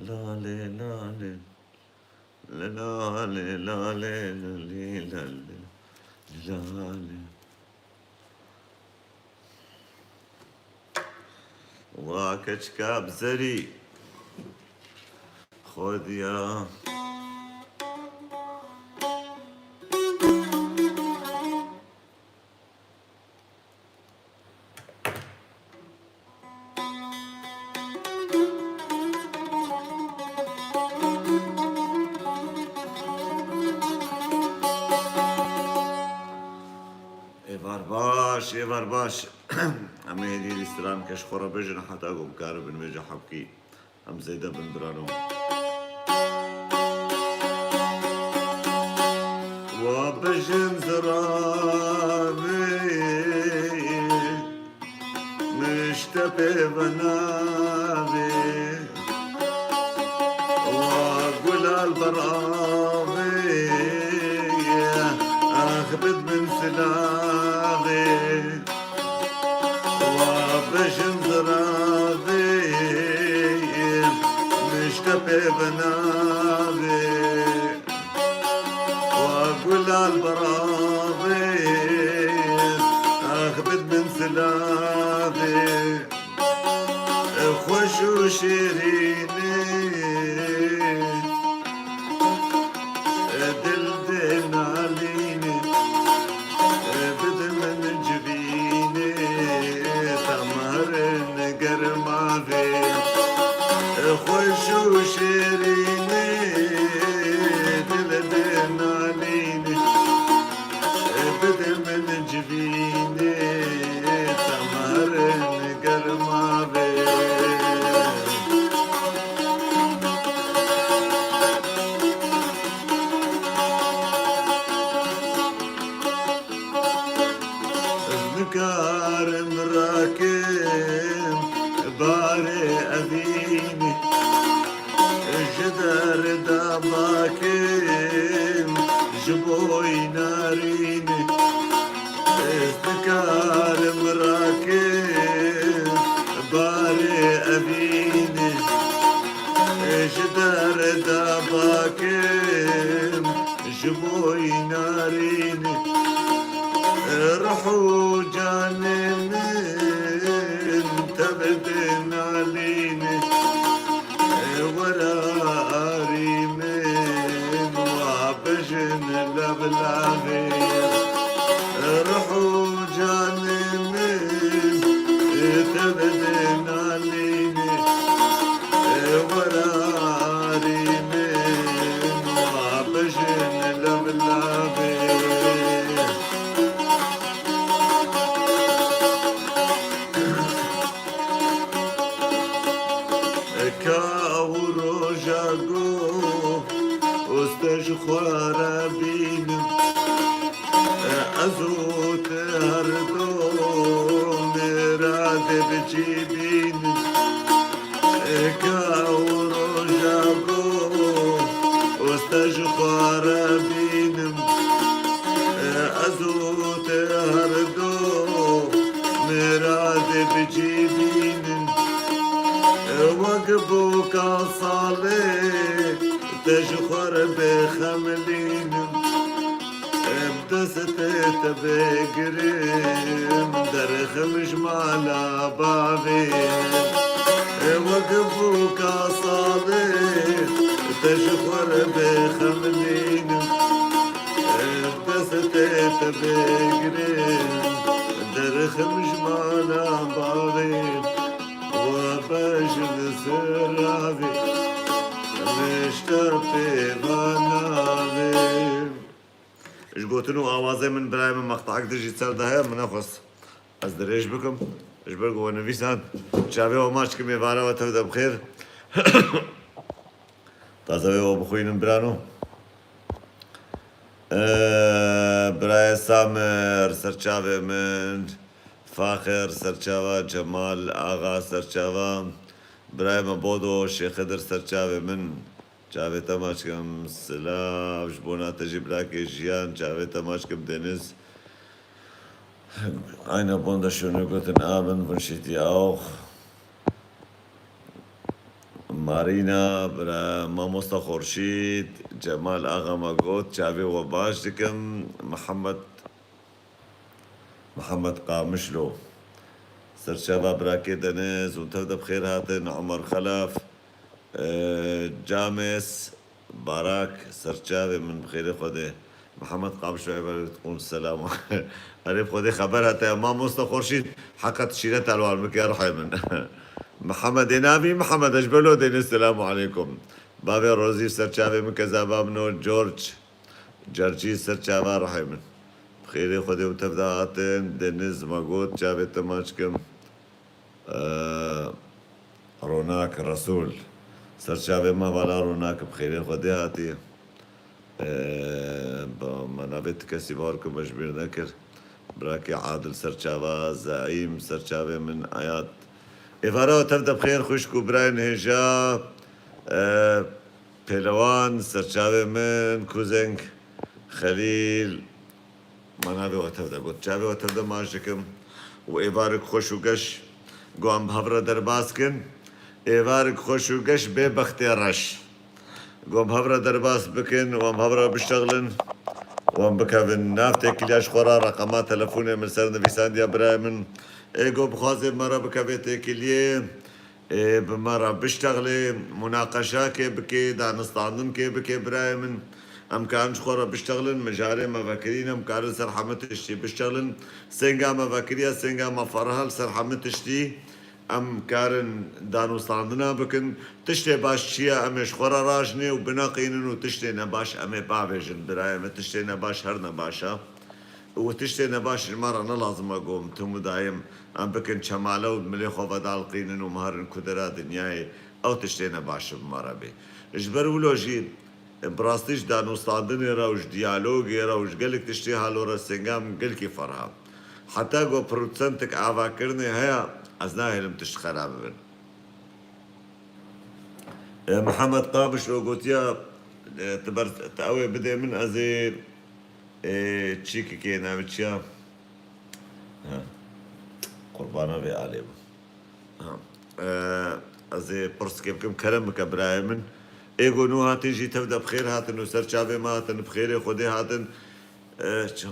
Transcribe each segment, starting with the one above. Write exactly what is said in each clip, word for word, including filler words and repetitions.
Lale, lale. Lale, lale, lale, lale, lale. Wa keçika bi zerî. Xwediya. Êvar baş, êvar baş. Em ê hêdî lîstiran keş xwe re bijin heta ku bikaribin vêca hewkî. Em zêde bin birano. Wa bijin ziravê, mişte pê ve navê. Wa gulal beravê, ax bid min silavê. Wa bijin ziravê, mişte pê ve navê. Wa gulal beravê, ax bid min silavê. Xweş û şêrînê, dil dê nalînê, bide min civînê, temarin germavê. Xweş û şêrînê, dil dê nalînê, bide min civînê, temarin germavê. Ez nikarim rakim barê evînê. Ji derda bakim, ji boy narînê. Ez nikarim rakim barê evînê. Ji derda bakim, ji boy narînê. Ruh û canê min tev dê nalînê. Were arî min, wa bijin lev lavê. Ruh û canê min, tev dê nalînê. Were arî min, wa bijin lev lavê. Ka ew roja ku ez te ji xwe re bînim, ez û tu her du miradê bi cî bînin. Ka ew roja ku ez te ji xwe re bînim, ez û tu her du miradê bi cî bînin. Wek boka salê te ji xwe re bêxemlînim. Em destê te bêgirim, derxim ji mala bavê. Wek boka salê te ji xwe re bêxemlînim. Em destê te bêgirim, derxim ji mala bavê. We bejin siravê, mişte pê ve navê. Ji gotin û awazê min birayê min maqtehek din jî ser de heye, min nexwest ez dirêj bikim. Ji ber ku we nivîsand, çavê we maç kim, êvara we tev de bi xêr. Taze wê we bixwînim birano. Ee, birayê Samir, ser çavê min. Faxir, ser çava. Cemal Axa, ser çava. Birayê me Bodo, Şêx Xidir, ser çavê min. Çavê te maç kim. Silav ji bona te jî birakê jiyan. Çavê te maç kim Deniz. Eine wunderschöne guten Abend wünsche ich dir auch. Marîna, bira, mamosta Xorşîd, Cemal Axa me got, çavê we baş dikim, Mihemed, Mihemed Qamişlo. Serçava birakê Deniz, hûn tev de bi xêr hatin, Omer Xelef, e, Cames, Barak, serçavê min bi xêrê Xwedê. Mihemed Qamişlo, ev qûn selam. Erê bi Xwedê xeber hate ya mamosta Xorşîd, heqa tu şîreta li wan bike ruhê min. Mihemedê navî, Mihemed, ez ji Belodê ne, selamu aleykum. Bavê Rozî, serçavê min, kezaba min o, George. Cercî, serçava ruhê min. Bi xêrê Xwedê û tev de hatin, Deniz me got, çavê te maç kim. Ee, Ronak Resûl. Serçavê me, vala Ronak, bi xêrê Xwedê hatî. Ee, ba, me navê ti kesî, bawer ku me ji bîr nekir. Birakê Adil serçava, Zeîm serçavê min, Ayat. Êvara tev de bi xêr xwişk û birayên hêja. Ee, Pêlewan, serçavê min, kuzeng, Xelîl. Me navê we tev de got. Çavê we tev de maç dikim û êvarek xweş û geş got em bi hev re derbas kin. Êvarek xweş û geş bê bextê reş. Got em bi hev re derbas bikin û em bi hev re biştexilin û em bikevin nav têkiliya ji xwe re. Reqema telefonê min ser nivîsandiya birayê min. Ê got bixwaze bi me re bikeve têkiliyê. Ê, bi me re biştexlê, munaqeşakê bike, danistandinke bike, birayê min. Em karin ji xwe re biştexlin, mijarê me vekirî ne, em karin ser hemû tiştî biştexlin. Sênga me vekiriye, sênga me ferha li ser hemû tiştî. Em karin danûstandina bikin. Tiştê baş çi ye, em ê ji xwe re rajinê û bineqînin û tiştê nebaş em ê bavêjin, birayê me. Tiştê nebaş her nebaş e. Û tiştê nebaş ji me re ne lazim e, got em tim û dayim em bikin çemale û milê xwe vedalqînin û em herin kudera dinyayê. Ew tiştê nebaş bi me re bê. Ji ber wilo jî, bi rastî ji danûstandinê re û ji diyalogê re û ji gelek tiştê halo re sênga min gelkî ferha. Heta ku prosentek avakirinê heye, ez nahêlim tişt xera bibin. E, Mihemed Qamişlo gotiya, e, tu ber, tu ew ê bidê min, ez ê, e, çîkikê navê çi ya? Ha. Qurbana vê alê bû. Ha. E, ez ê pirsikê bikim, kerem bike birayê min. Ê got nû hatin jî tev de bi xêr hatin û ser çavê me hatin, bi xêrê Xwedê hatin. E, çi?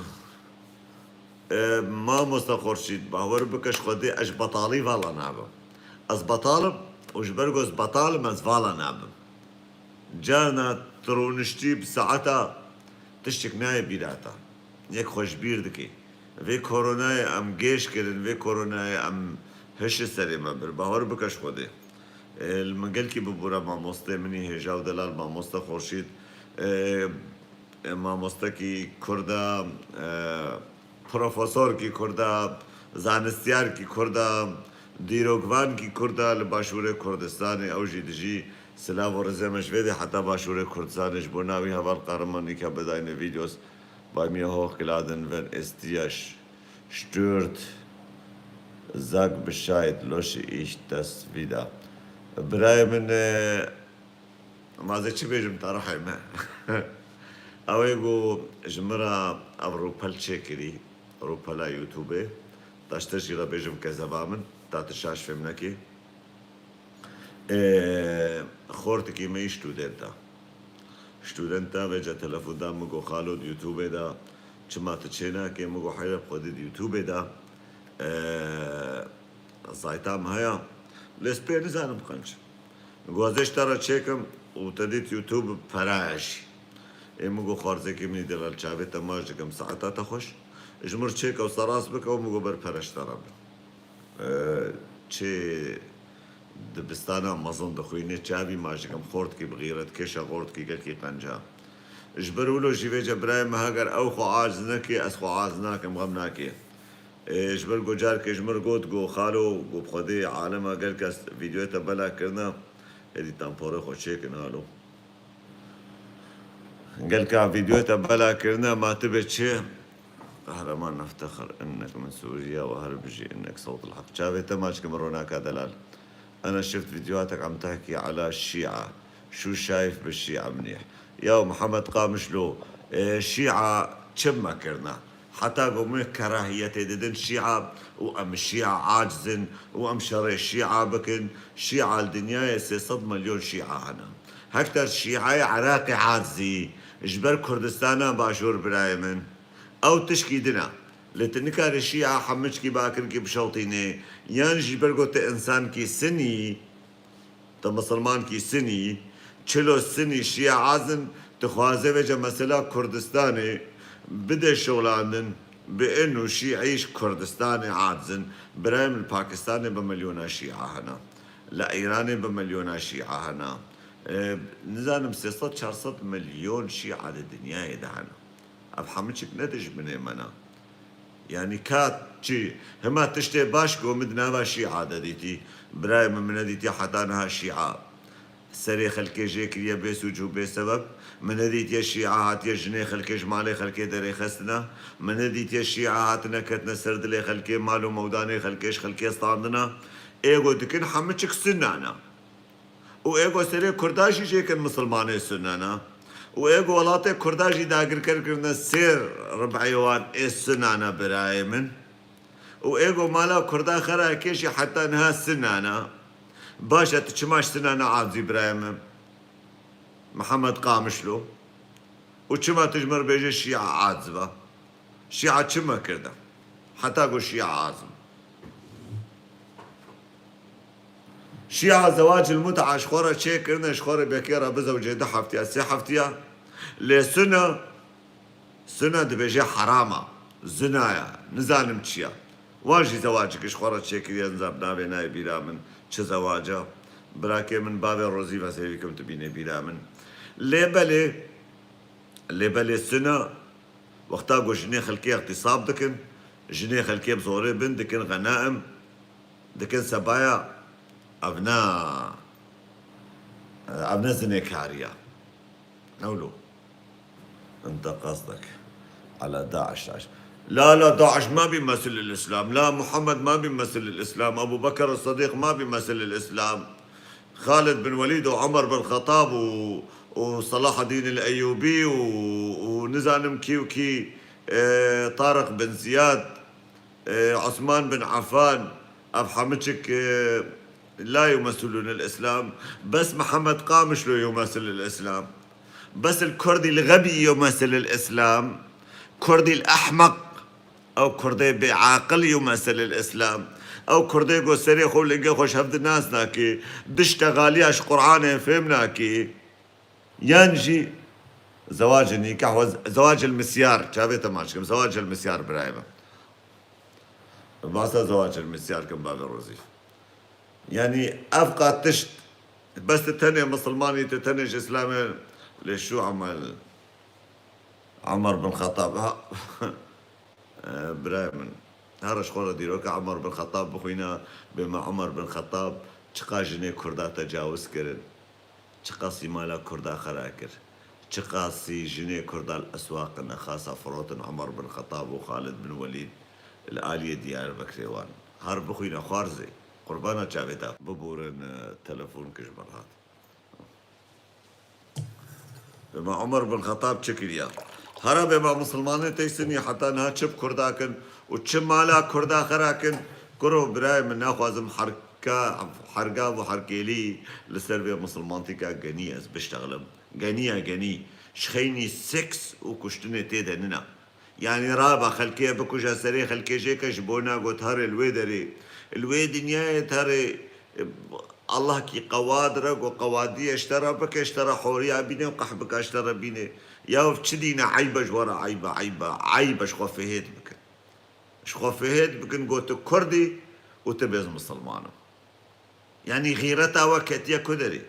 E, mamosta Xorşîd, bawer bike ji Xwedê ez ji betalî vala nabim. Ez betal im û ji ber ku ez betal im ez vala nabim. Carna tu rûniştî bi saeta tiştek nayê bîra te. Yek xwe ji bîr dikî. Vê koronayê em gêj kirin, vê koronayê em hişi serê me bir. Bawer bike ji Xwedê. E, li min gelkî bibûre mamostê min î hêja û delal mamosta Xorşîd. E, e, mamostekî Kurd e, e, profesorkî Kurd e, zanistyarkî Kurd e, dîrokvankî Kurd e li Başûrê Kurdistanê, ew jî dijî. Silav û rizê me ji vê dê heta Başûrê Kurdistanê ji bo navî heval Qehreman nîka bedayne Videos. Bei mir hochgeladen, wenn es dir stört, sag Bescheid, lösche ich das wieder. Birayê min, e, Ma ez ê çi bêjim te rihê me. Ew ê ku ji min re ev rûpel çêkirî, rûpela YouTubeê. Taşte jî re bêjim kezeba min, ta tu şaş fêm nekî. Ê, xortikî me yî student e. Student e, vêca telefon da min got, "Xalo, di YouTubeê de çima tu çênakê?" Min got, "Heyre bi Xwedê di YouTubeê de, ê, zayta min heye. Lê ez pê nizanim qenc." Got, "Ez ê ji te re çêkim û te dît YouTube pere ye jî." Ê min got, "Xwarzêkê min î delal, çavê te maç dikim, saeta te xweş. Ji min re çêke û serast bike." Û min got, "Ber pere ji te re bin." Ee, çê dibistana mezin dixwîne, çavî maç dikim, xortkî bi xîret kêşa xortkî gelkî qenca. Ji ber wilo jî vêca birayê min, heger ew xwe aciz nekê, ez xwe aciz nakim, xem nakê. Ê, ji ber ku carkê ji min re got, got, "Xalo, got, bi Xwedê alema gel kes vîdeoya te bela kirine, êdî tamporê xwe çêkin halo." Gelka vîdeoya te bela kirine, ma tu bê çi? Kahraman neftexir, innek min Sûriye we her bijî, innek sewt el heq. Çavê te maç kim ronaka delal. Ana şift vîdeoyatek em tehkî ala şîa. Şû şayif bi şîa minîh. Ya Mihemed Qamişlo, e, şîa çi me kirine? Heta ku min kerahiyetê didin şîa û em şîa aciz in û em şerê şîa bikin, şîa li dinyayê sê sed milyon şîa hene. Hekter şîayê Iraqê acizî ji ber Kurdistana Başûr birayê min. Ew tişkî din e. Lê tu nikarî şîa hemiçkî bi akirkî bişewtînê, yan jî ji ber ku tu însankî sinî, tu misilmankî sinî, çilo sinî şîa azin, tu xwaze vêce mesela Kurdistanê bide şolandin, bi in û şîî ji Kurdistanê azin. Birayê min, li Pakistanê bi milyona şîa hene. Li Îranê bi milyona şîa hene. E, nizanim sê sed çar sed milyon şîa di dinyayê de hene. Ev hemû çik ne dijminê me ne. Yanî ka çi, hema tiştê baş ku min di nava şîa de dîtî. Birayê min, min nedîtiye heta niha şîa serê xelkê jê kiriye bê sûc û bê sebeb. Min nedîtiye şîa hatiye jinê xelkê ji malê xelkê derêxistine. Min nedîtiye şîa hatine ketine ser dilê xelkê, mal û mewdanê xelkê ji xelkê standine. Ê ku dikin hemû çik sunna ne. Û ê ku serê Kurda jî jêkin misilmanê sunna ne. Û ê ku welatê Kurda jî dagirker kirine sê ribeyê wan ê sunna ne birayê min. Û ê ku mala Kurda xera kê jî heta niha sunna ne. Baş e, tu çima ji sunna ne acizî birayê min? Mihemed Qamişlo. Û çima tu ji min re bêje şîa aciz be? Şîa çi me kirde? Heta ku şîa azim. Şîa zewacil muta ji xwe re çêkirine, ji xwe re bekê re bizewcê du heftiya, sê heftiya. Lê suna, suna dibêje herama, zina ya, nizanim çi ya. Wan jî zewacik ji xwe re çêkiriye, nizanim navê nayê bîra min çi zewac e. Birakê min, bavê Rozî ve sêvî kim tu bînê bîra min. Lê belê, lê belê suna, wexta ku jinê xelkê îxtîsab dikin, jinê xelkê bi zorê bin dikin xenaim, dikin sebaya, ev ne, ev ne zinêkariya. Ewlo. Ente qasdek ala DAIŞ, DAIŞ. لا، لا، داعش ما بيمثل الإسلام. لا، محمد ما بيمثل الإسلام. أبو بكر الصديق ما بيمثل الإسلام. Xalid bin Welîd û Omer bin Xetab û, û Selahaddîn el-Eyûbî û, û nizanim kî û kî, e, Tariq bin Ziyad, e, Osman bin Affan, ev hemû çik, e, la yumessilûn el-Îslam. Bes Mihemed Qamişlo yumessil el-Îslam. Bes el-Kurdî el-Xebî yumessil el-Îslam. Kurdî el-Ehmeq. Ew kurdê bêaqil yumessil el-Îslam. Ew kurdê ku serê xwe û lingê xwe ji hev di nas nakî, diştexaliya ji Qur'anê fêm nakî. Yan jî zewacê nîkah we, zewacil misyar, çavê te maç kim, zewacil misyar birayê min. Basa zewacil misyar kim bavê Rozî. Yanî ev qat tişt, bes tu tenê misilmanî, tu tenê ji Îslamê, lê şu emel Omer bin Xetab. Ha, E, birayê min, her ji xwe re dîroka Omer bin Xetab bixwîne, bê me Omer bin Xetab çiqas jinê Kurda tecawiz kirin, çiqasî mala Kurda xera kir, çiqasî jinê Kurda li eswaqin nexasa firotin Omer bin Xetab û Xalid bin Welîd li aliyê Diyarbekirê wan. Her bixwîne xwarzê, qurbana çavê te. Biborin, e, telefon kir ji me re hat. Bê me Omer bin Xetab çi kiriya? Hera bê me misilmanê tey sinî heta niha çi bi Kurda kin û çi mala Kurda xera kin? Kuro birayê min, naxwazim herka, hergav û herkêlî li ser vê misilmantîka genî ez biştexlim. Genî ya genî. Ji xeynî seks û kuştinê tê de nina. Yanî rabe xelkê bikuje, serê xelkê jêke ji bona got herê li wê derê, li wê dinyayê terê, e, Allahkî qewad re got qewadiye ji te re bike, ji te re horiya bîne û qeh bike ji te re bîne. Ya çi dîne eyb e ji we re, eyb e, eyb e, eyb e ji xwe fihêt bikin. Ji xwe fihêt bikin got tu Kurd î û tu bêz misilman im. Yanî xîreta we ketiye ku derê?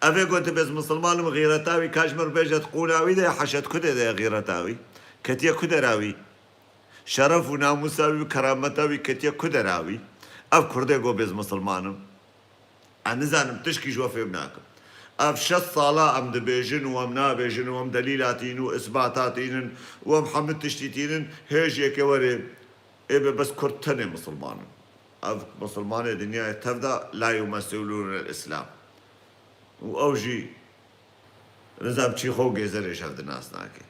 Ev ê ku tu bêz misilman im, xîreta wî ka ji min re bêje di qûna wî de ye, heşa di ku de ye xîreta wî? Ketiye ku dera wî? Şeref û namûsa wî û kerameta wî ketiye ku dera wî? Ev Kurdê ku bêz misilman im. Ez nizanim, tişkî ji we fêm nakim. Ev şeş sala em dibêjin û em nabêjin û em delîla tînin û isbata tînin û em hemû tiştî tînin, hê ji yekê werê, ê be bes Kurd tenê misilman in. Ev misilmanê dinyayê tev de la yumessilûn el-Îslam. Û ew jî nizam çî xwe û gêzerê ji hev di nas nake.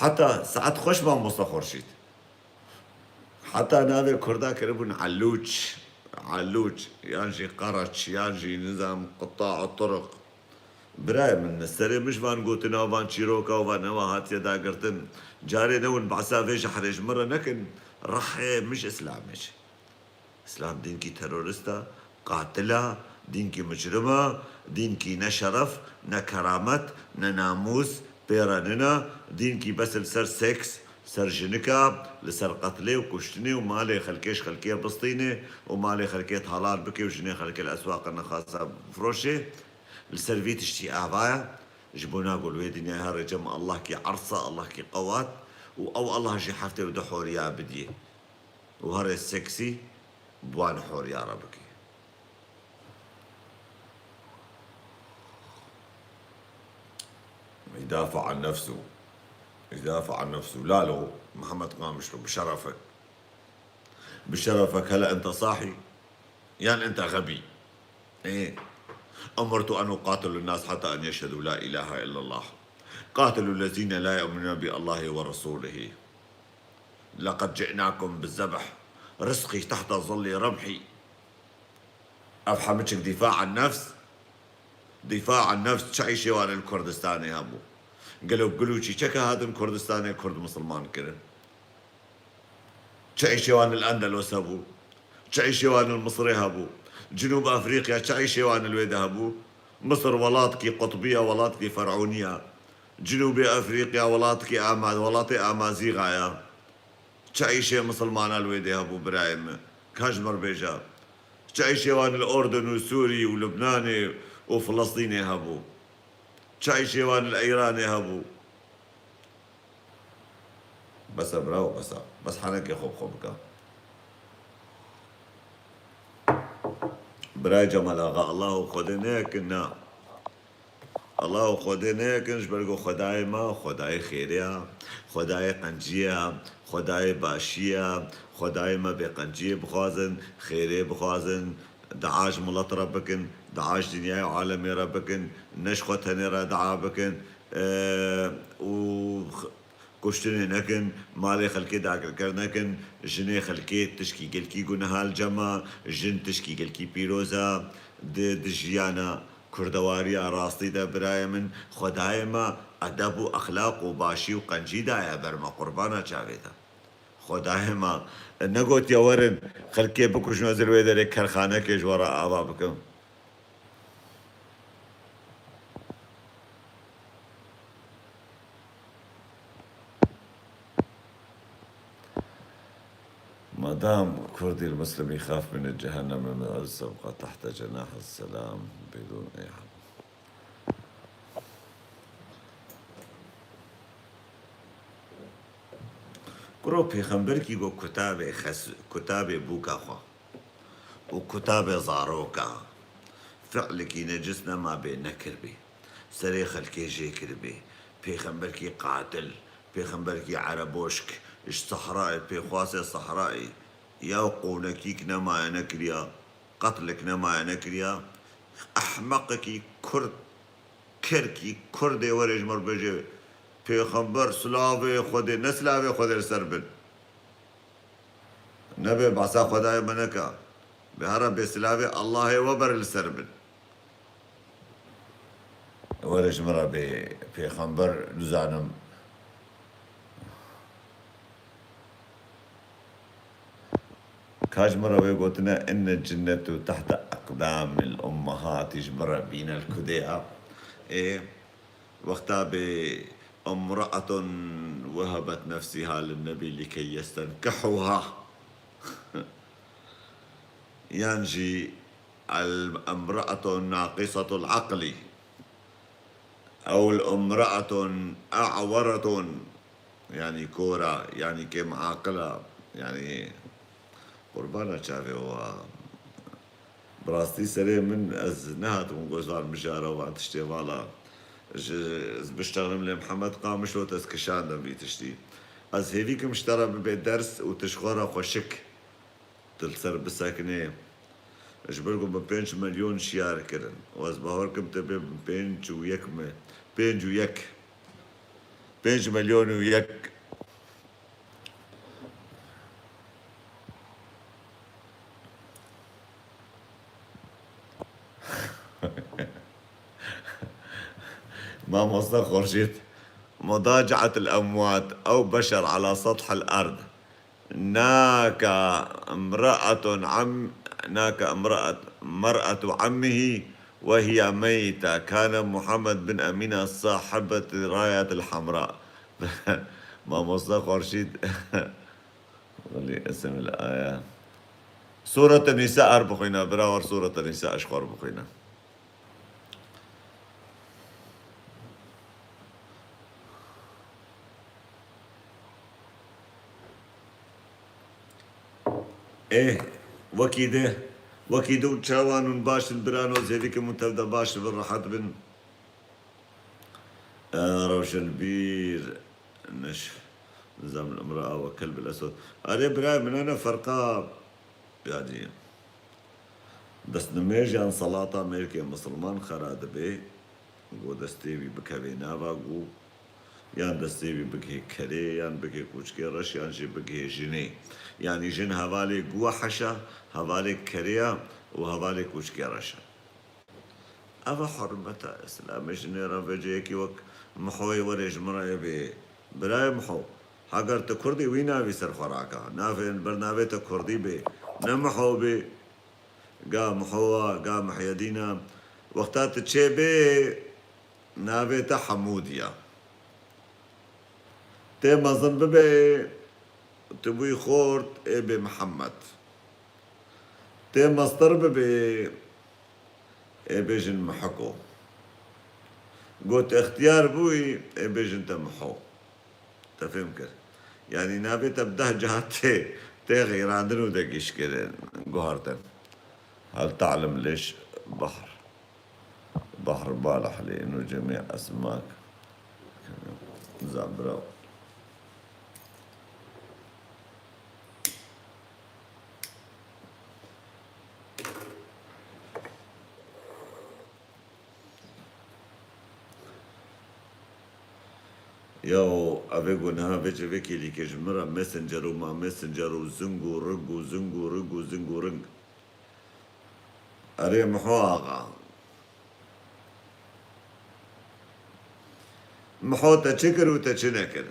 Heta saet xweş mamosta Xurşîd. Heta navê Kurda kiribûn Elûç, Elûç, yan jî Qereç, yan jî nizam Quta'a Turuq. Birayê min, serê min ji van gotina û van çîroka û van newa hatiye dagirtin. Carê newin behsa vê ji herê ji min re nekin. Rehê min ji Îslamê jî. Îslam dînkî terorist e, qatil e, dînkî micrim e, dînkî ne şeref, ne keramet, ne namûs pê re nina, dînkî bes li ser seks, ser jinika, li ser qetlê û kuştinê û malê xelkê ji xelkê bistînê û malê xelkê talan bike û jinê xelkê li eswaqê nexasa bifroşê. Li ser vî tiştî ava ye. Ji bona ku li wê dinyayê here cem Allah kî ersa, Allah kî qewat û ew Allah jî heftê û du horiya bidiyê. û herê seksî bi wan horiya re bike. يدافع عن نفسه. يدافع عن نفسه. لا له محمد قامشلو بشرفك. بشرفك، هلا انت صاحي؟ يعني انت غبي. ايه. أمرت أن أقاتل الناس حتى أن يشهدوا لا إله إلا الله. قاتلوا الذين لا يؤمنون بالله ورسوله. لقد جئناكم بالذبح. رزقي تحت ظل رمحي. Ev hemû çik dîfa an nefs? Dîfa an nefs çi îşê wan li Kurdistanê hebû? Gelo gul û çîçeke hatin Kurdistanê Kurd misilman kirin? Çi îşê wan li Endelos hebû? Çi îşê wan li Misirê hebû? Cinûb Efrîqya çi îşê wan li wê de hebû? Misir welatkî qutbî ya, welatkî fer'ûnî ya. Cinûbê Efrîqya welatkî ama-, welatê amazîxa ya. Çi îşê misilmana li wê de hebû birayê min? Ka ji mir bêje. Çi îşê wan li Urdun û Sûrî û Lubnanê û Filistînê hebû? Çi îşê wan li Îranê hebû? Bes e birawo, bes e. Bes henekê xwe bi xwe bike. Birayê Cemal Axa, Allah û Xwedê nekin, na. Allah û Xwedê nekin, ji ber ku Xwedayê me, Xwedayê xêrê ye, Xwedayê qenciyê ye, Xwedayê başiyê ye, Xwedayê me bê qenciyê bixwazin, xêrê bixwazin, dua ji milet re bikin, dua ji dinyayê û alemê re bikin, ne ji xwe tenê re dua bikin, e, û x-, kuştinê nekin, malê xelkê dagirker nekin, jinê xelkê tişkî gelkî guneha li cem e, jin tişkî gelkî pîroz e, di, di jiyana kurdewariya rastî de birayê min, Xwedayê me edeb û exlaq û başî û qencî daye ber me, qurbana çavê te. Xwedayê me negotiye werin xelkê bikujin, ez li wê derê kerxanekê ji we re ava bikim. مادام كردي المسلم يخاف من الجهنم، من العز تبقى تحت جناح السلام بدون أي حق. Kuro pêxemberkî got kutabê xes-, kutabê bûka xwe û kutabê zaroka, fi'likî necis nema bê nekiribê, serê xelkê jê kiribê, pêxemberkî qatil, pêxemberkî ereboşk, ji sehrayê, pêxwasê sehrayê, ya qûnekîk nemaye nekiriya, qetlik nemaye nekiriya, ehmeqekî kurd, kerkî kurdê were ji me re bêje, pêxember silavê Xwedê, ne silavê Xwedê li ser bin. Nebe behsa Xwedayê me neka. Bi here bê silavê Allahê we ber li ser bin. Were ji min re bê pêxember nizanim. Ka ji min re wê gotine, inne cinnetu tehte eqdamil ummehatî ji min re bîne li kudê ya. Ê, Wexta bê امرأة وهبت نفسها للنبي لكي يستنكحها. Yan jî امرأة ناقصة العقل. أو امرأة أعورة. Yanî kor a, yanî kêm aqil a, yanî qurbana çavê wa. Bi rastî serê min, ez nehatim goz van mijara û van tiştê vala. Ji, ez biştexlim lê Mihemed Qamişlo, ez kişandim vî tiştî. Ez hêvî kim ji te re bibe ders û tu ji xwe re xweşik, tu li ser bisekinê. Ji ber ku min pênc milyon şiyar kirin û ez bawer kim tu bê pênc û yek me, pênc û yek. Pênc milyon û yek. Mamoste Xurşîd, مضاجعة الأموات أو بشر على سطح الأرض. ناك امرأة عم-، ناك امرأة، مرأة عمه وهي ميتة. كان محمد بن أمينة صاحبة راية الحمراء. Mamoste Xurşîd. Welî isim el aya. Sûret Nîsa er bixwîne, bira wer Sûret Nîsa ji xwe bixwîne. Ê, wekî de, wekî de û çawan hûn baş in birano, zêdî ke hûn tev de baş bin, rehet bin. E, Rewşenbîr, niş, nizam, imraa ve kelb el eswed. Erê birayê min, ne ferqa, yanî, destnimêj yan salata mêrkê misilman xera dibe, go destê wî bikeve nava go, yan destê wî bigihê kerê, yan bigihê kûçikê reş, yan jî bigihê jinê. Yanî jin hevalê go heşa, hevalê kerê ya û hevalê kûçikê reş e. Ev e hurmeta Îslamê, jinê re vêce yekî wek Mihoyê were ji min re bê. Birayê Miho, heger tu Kurd î, wî navî ser xwe rake. Navê, ber navê te Kurdî bê. Ne Miho bê. Ga Miho wa, ga Mihyedîn a. Wexta tu çê bê, navê te Hemûdî ya. Tê mezin bibê, tu bûyî xort, ê bê Mihemed. Tê mestir bibê, ê bêjin Mihiko. Got extiyar bûyî, ê bêjin te Miho. Te fêm kir? Yanî navê te bi deh ciha tê, tê xeyrandin û de gişkirin, guhartin. Hel ta'lim leş bahr. Bahr baleh lê inu cemî esmak. Zabra. Yaw, evê go niha vê çi vê kêlîkê ji min re messenger û ma messenger û zing û rig û zing û rig û zing û ring. Erê Miho axa. Miho te çi kir û te çi nekir?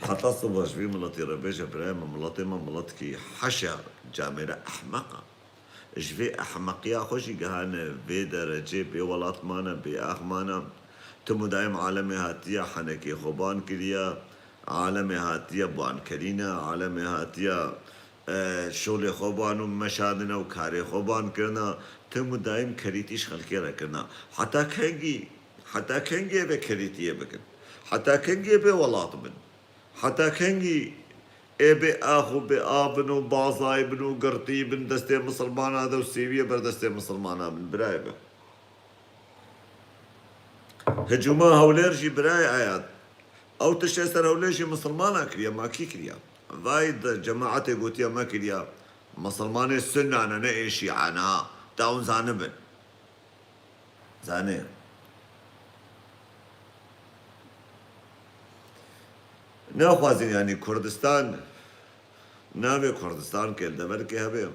Heta siba ji vî miletî re bêje, birayê min, miletê me miletkî heşa camêre ehmeq e. Ji vê ehmeqiya xwe jî gihane vê derecê bêwelat mane, bêax mane. Tim û daîm alemê hatiye henekê xwe ban kiriye, alemê hatiye bankerîne, alemê hatiye, e, şolê xwe ban û meşandine û karê xwe ban kirine. Tim û daîm kerîtî ji xelkê re kirine. Heta kengî, heta kengî ê vê kerîtiyê bikin? Heta kengî ê bêwelat bin? Heta kengî ê bêax û bêav bin û bazayî bin û girtî bin destê misilmana de û sêwiyê ber destê misilmana bin, birayê min? Hicûma Hewlêr jî birayê Ayad. Ew tiştê ser Hewlêr jî misilmana kiriye, ma kî kiriye? Vay de cemaetê gotiye me kiriye, misilmanê sunna ne, ne ê şîa ne. Te hûn zanibin. Zanê. Naxwazin, yanî Kurdistan, navê Kurdistan ke li deverkê hebe,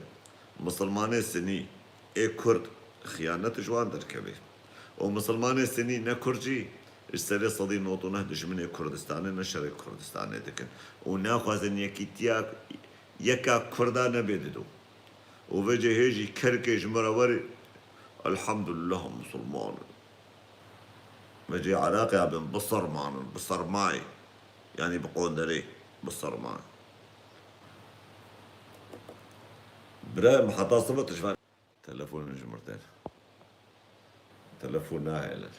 misilmanê sinî ê Kurd xiyanet ji wan derkeve. Û misilmanê sinî ne Kurd jî ji serê sedî nod û neh dijminê Kurdistanê ne şerê Kurdistanê dikin. Û naxwazin yekîtiya yeka Kurda nebê dido. Û vêce hê jî kerkê ji me re werê, elhamdulillah misilman in. Vêce Iraqê bin biserman in, bisermayê. Yanî bi qonderê, bisermayê. Birayê min, heta sibe tu ji van Telefonê ji mir tên. Telefon nahêlin.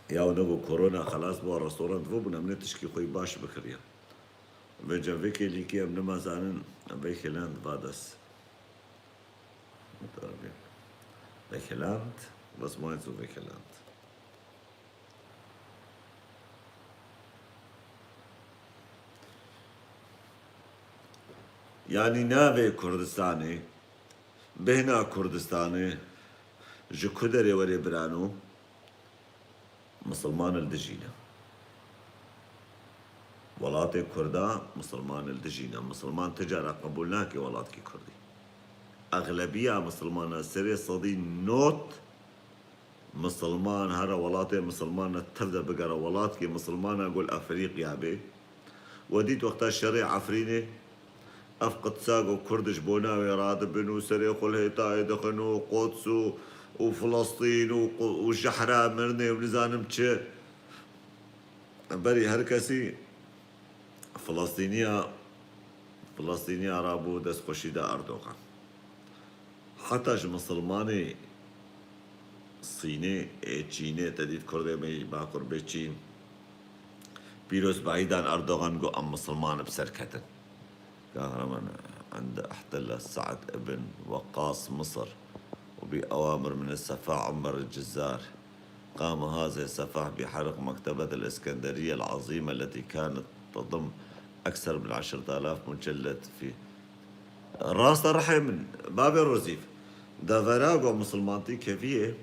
Ya ne bu korona xelas bû, restorant bû, bûn em ne tişkî xwe baş bikiriye. Ve cem vê kêlîkî em nima zanin, em vê kêlan va dest. Wekîland, was meinst du Wekîland? Yanî navê Kurdistanê, bêhna Kurdistanê ji ku derê were birano, misilman li dijî ne. Welatê Kurda misilman li dijî ne. Misilman ti cara qebûl nake welatkî Kurdî. Exlebiya misilmana serê sedî not misilman here welatê misilman ne, tev de bigere welatkî misilmana gol Efrîqya bê. We dît wexta şerê Efrînê, ev qidsa ku Kurd ji bona wê radibin û serê xwe li hêtayê dixin û Quds û, û Filistîn û, û Jehra mirinê û nizanim çi. Berî her kesî Filistîniya, Filistîniya rabû destxweşî da Erdogan. Heta ji misilmanê Sînê, ê Çînê, te dît Kurdê me yî Bakur bê Çîn. Pîroz Baîdan Erdogan got, em misilman bi ser ketin. Kahraman, عند احتل سعد بن وقاص مصر وبأوامر من السفاح عمر الجزار، قام هذا السفاح بحرق مكتبة الإسكندرية العظيمة التي كانت تضم أكثر من عشرة آلاف مجلد في Rasta rihê min, bavê Rozîf, devera ku misilmantî keviyê,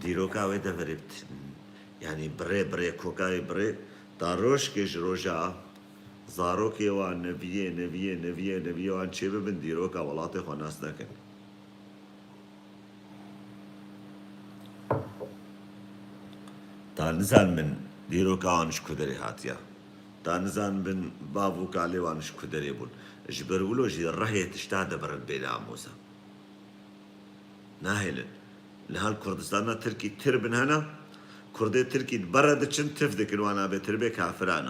dîroka wê deverê bi t-, yanî birê, birê, kokayê birê, ta rojkê ji roja zarokê wan neviyê, neviyê, neviyê, neviyê wan çêbibin, dîroka welatê xwe nas nekin. Ta nizanin dîroka wan ji ku derê hatiye. Ta nizanin bav û kalê wan ji ku derê bûn. Ji ber wilo jî rihê tişta dibirin bê namosa. Nahêlin. Niha li Kurdistana Tirkî tirbin hene. Kurdê Tirkî di bere diçin tirb dikin wana bê tirbê kafiran e.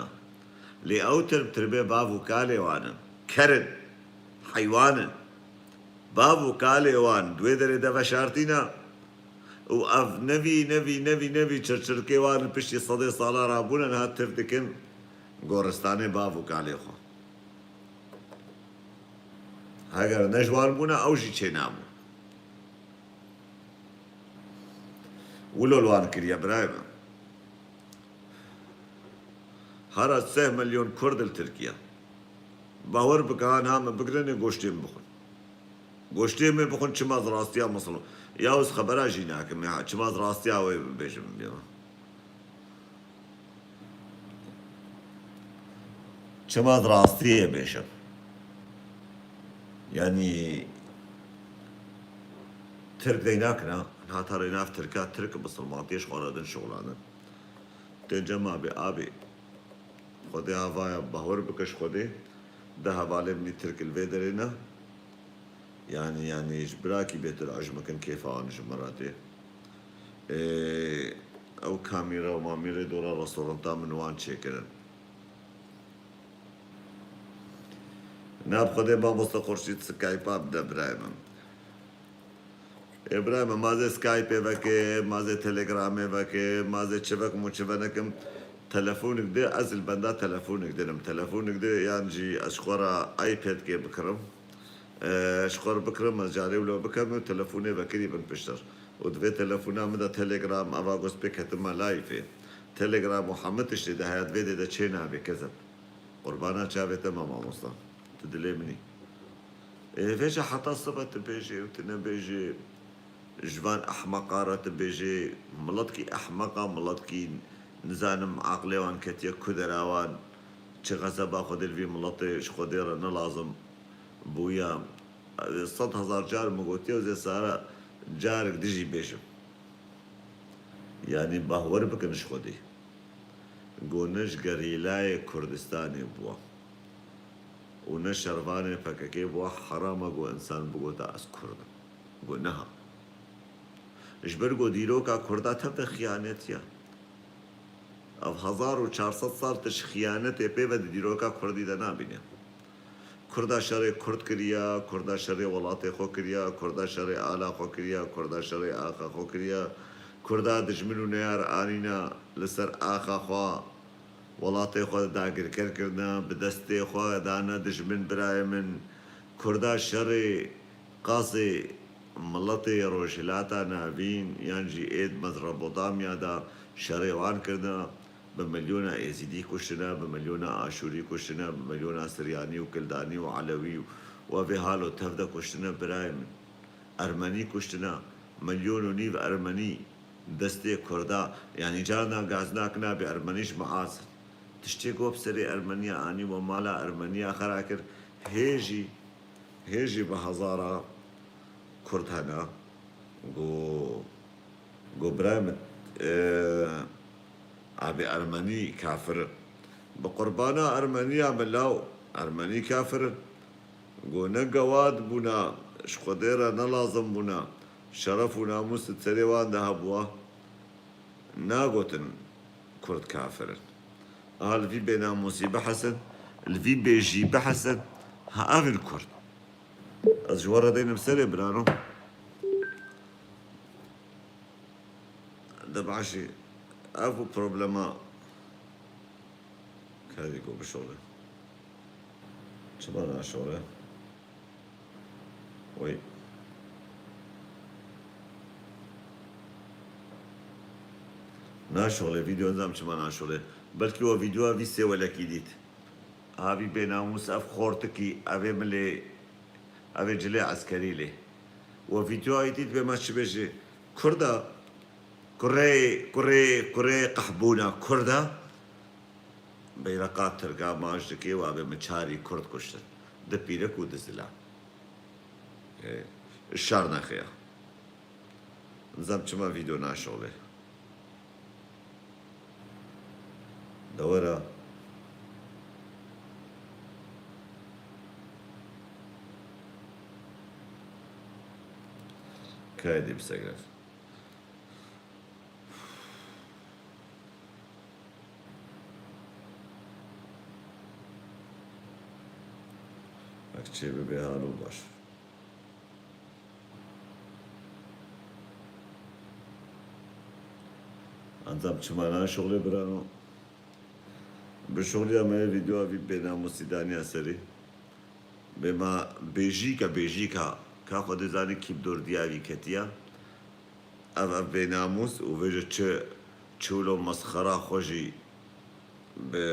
Lê ew tirb tirbê bav û kalê wan in. Ker in. Heywan in. Bav û kalê wan di wê derê de veşartîne û ev nevî, nevî, nevî, nevî çirçirkê wan li piştî sedê sala rabûne niha tirb dikin goristanê bav û kalê xwe. Heger ne ji wan bûne, ew jî çênabû. Wilo li wan kiriye birayê min. Hara sê milyon Kurd li Tirkiye. Bawer bike, ha niha min bigirine goştê min bixwin. Goştê min bixwin, çima ez rastiya misilman. Ya ez xebera jî nakim ya, çima ez rastiya wê bibêjim bê. Çima ez rastiyê bêjim. Yanî Tirk dey nakin ha. Niha ta rê nav Tirka, Tirk misilmantiyê ji xwe re din şixulandin. Tê cema bê abê. Xwedê avaya bahwer bike ji Xwedê. De hevalê min î Tirk li vê derê ne. Yanî, yanî ji birakî bêtir ecmikin kêfa wan ji min re tê. Ê, ew kamîra û mamîrê dora restoranta min wan çêkirin. Na bi Xwedê mamoste Xurşîd Skype-a bide birayê min. Ê birayê min, ma zê Skype-ê veke, ma zê Telegramê veke, ma zê çi vekim û çi venekim. Telefonik de, ez li benda telefonik dinim. Telefonik de yan jî ez ji xwe re iPad-kê bikirim. E, ji xwe re bikirim, ez carê wilo bikim û telefonê vekirî bin piştir. Û di vê telefona min de Telegram, eva goz pê ketime live-ê. Telegram û hemû tiştê de heye, di vê dê de çê nabê kezeb. Qurbana çavê te me mamosta. Tu dilê min î. Ê, vêca heta sibe tu bêjê û tu nebêjê, ji van ehmeqa re tu bêjê, miletkî ehmeqa, miletkî nizanim aqlê wan ketiye ku dera wan, çi xezeba Xwedê li vî miletê ji Xwedê re ne lazim bûya. Sed hezar car min gotiye û zê sara carek dijî bêjim. Yanî bahwer bikin ji Xwedê. Go ne ji gerîlayê Kurdistanê bû û ne şervanê P K K bû, heram e go însan bigota ez Kurd im. Go niha. Ji ber go dîroka Kurda tev de xiyanetiye. Ev hezar û çar sed sal tu ji xiyanetê pê ve di dîroka Kurdî de nabîne. Kurda şerê Kurd kiriya, Kurda şerê welatê xwe kiriya, Kurda şerê ala xwe kiriya, Kurda şerê axa xwe kiriya, Kurda dijmin û neyar anîna li ser axa xwe, welatê xwe dagirker kirine, bi destê xwe dane dijmin birayê min. Kurda şerê qasê miletê Rojhilata Navîn yan jî ê di Mezopotamya de şerê wan kirine. Bi milyona Êzîdî kuştine, bi milyona Aşûrî kuştine, bi milyona Siryanî û Kildanî û Elewî û, Wa vê halo tev de kuştine birayê min. Ermenî kuştine, milyon û nîv Ermenî destê Kurda, yanî carna gaznak nabê Ermenî ji miaz in. Tiştê ku bi serê Ermeniya anî we mala Ermeniya xera kir, hê jî, hê jî bi hezara Kurd hene. Got, got birayê min, e, abê Ermenî kafir in. Bi qurbana Ermeniya min law, Ermenî kafir in. Got ne gewad bûna, ji Xwedê re ne lazim bûna, şeref û namûs di serê wan de hebûa, nagotin Kurd kafir in. Aha li vî bênamûsî bihesin, li vî bêjî bihesin, ha ev in Kurd. Ez ji we re deynim serê birano. De başî, ev bû problema. Kadî ku bişole. Çima naşole? Wey. Naşole, vîdeo nizam çima naşole. Belkî o vîdeoya vî sê welekî dît. Havî bênamûs, ev xortikî, ev ê milê, ev ê cilê eskerî lê. We vîdeoyê dît bê me çi bêjê. Kurda, kurê, kurê, kurê qehbûna Kurda. Beyreqa Tirka maç dikê, wa bê min çarî Kurd kuştin. Di pîrek û di zilam. Ê, şar nexiya. Nizam çima vîdeo naşolê. Dewera. Kaydê bisegref. Bak çê bibe halo baş. Encam çima naşolê birano. Bi şoliya me vîdeoya vî bênamûsî daniya serî. Bê ma bêjîka, bêjîka, ka xwe dê zanî kî bi dordiya vî ketiya. Ev, ev bênamûs û vêje çi, çi wilo mesxera xwe jî bi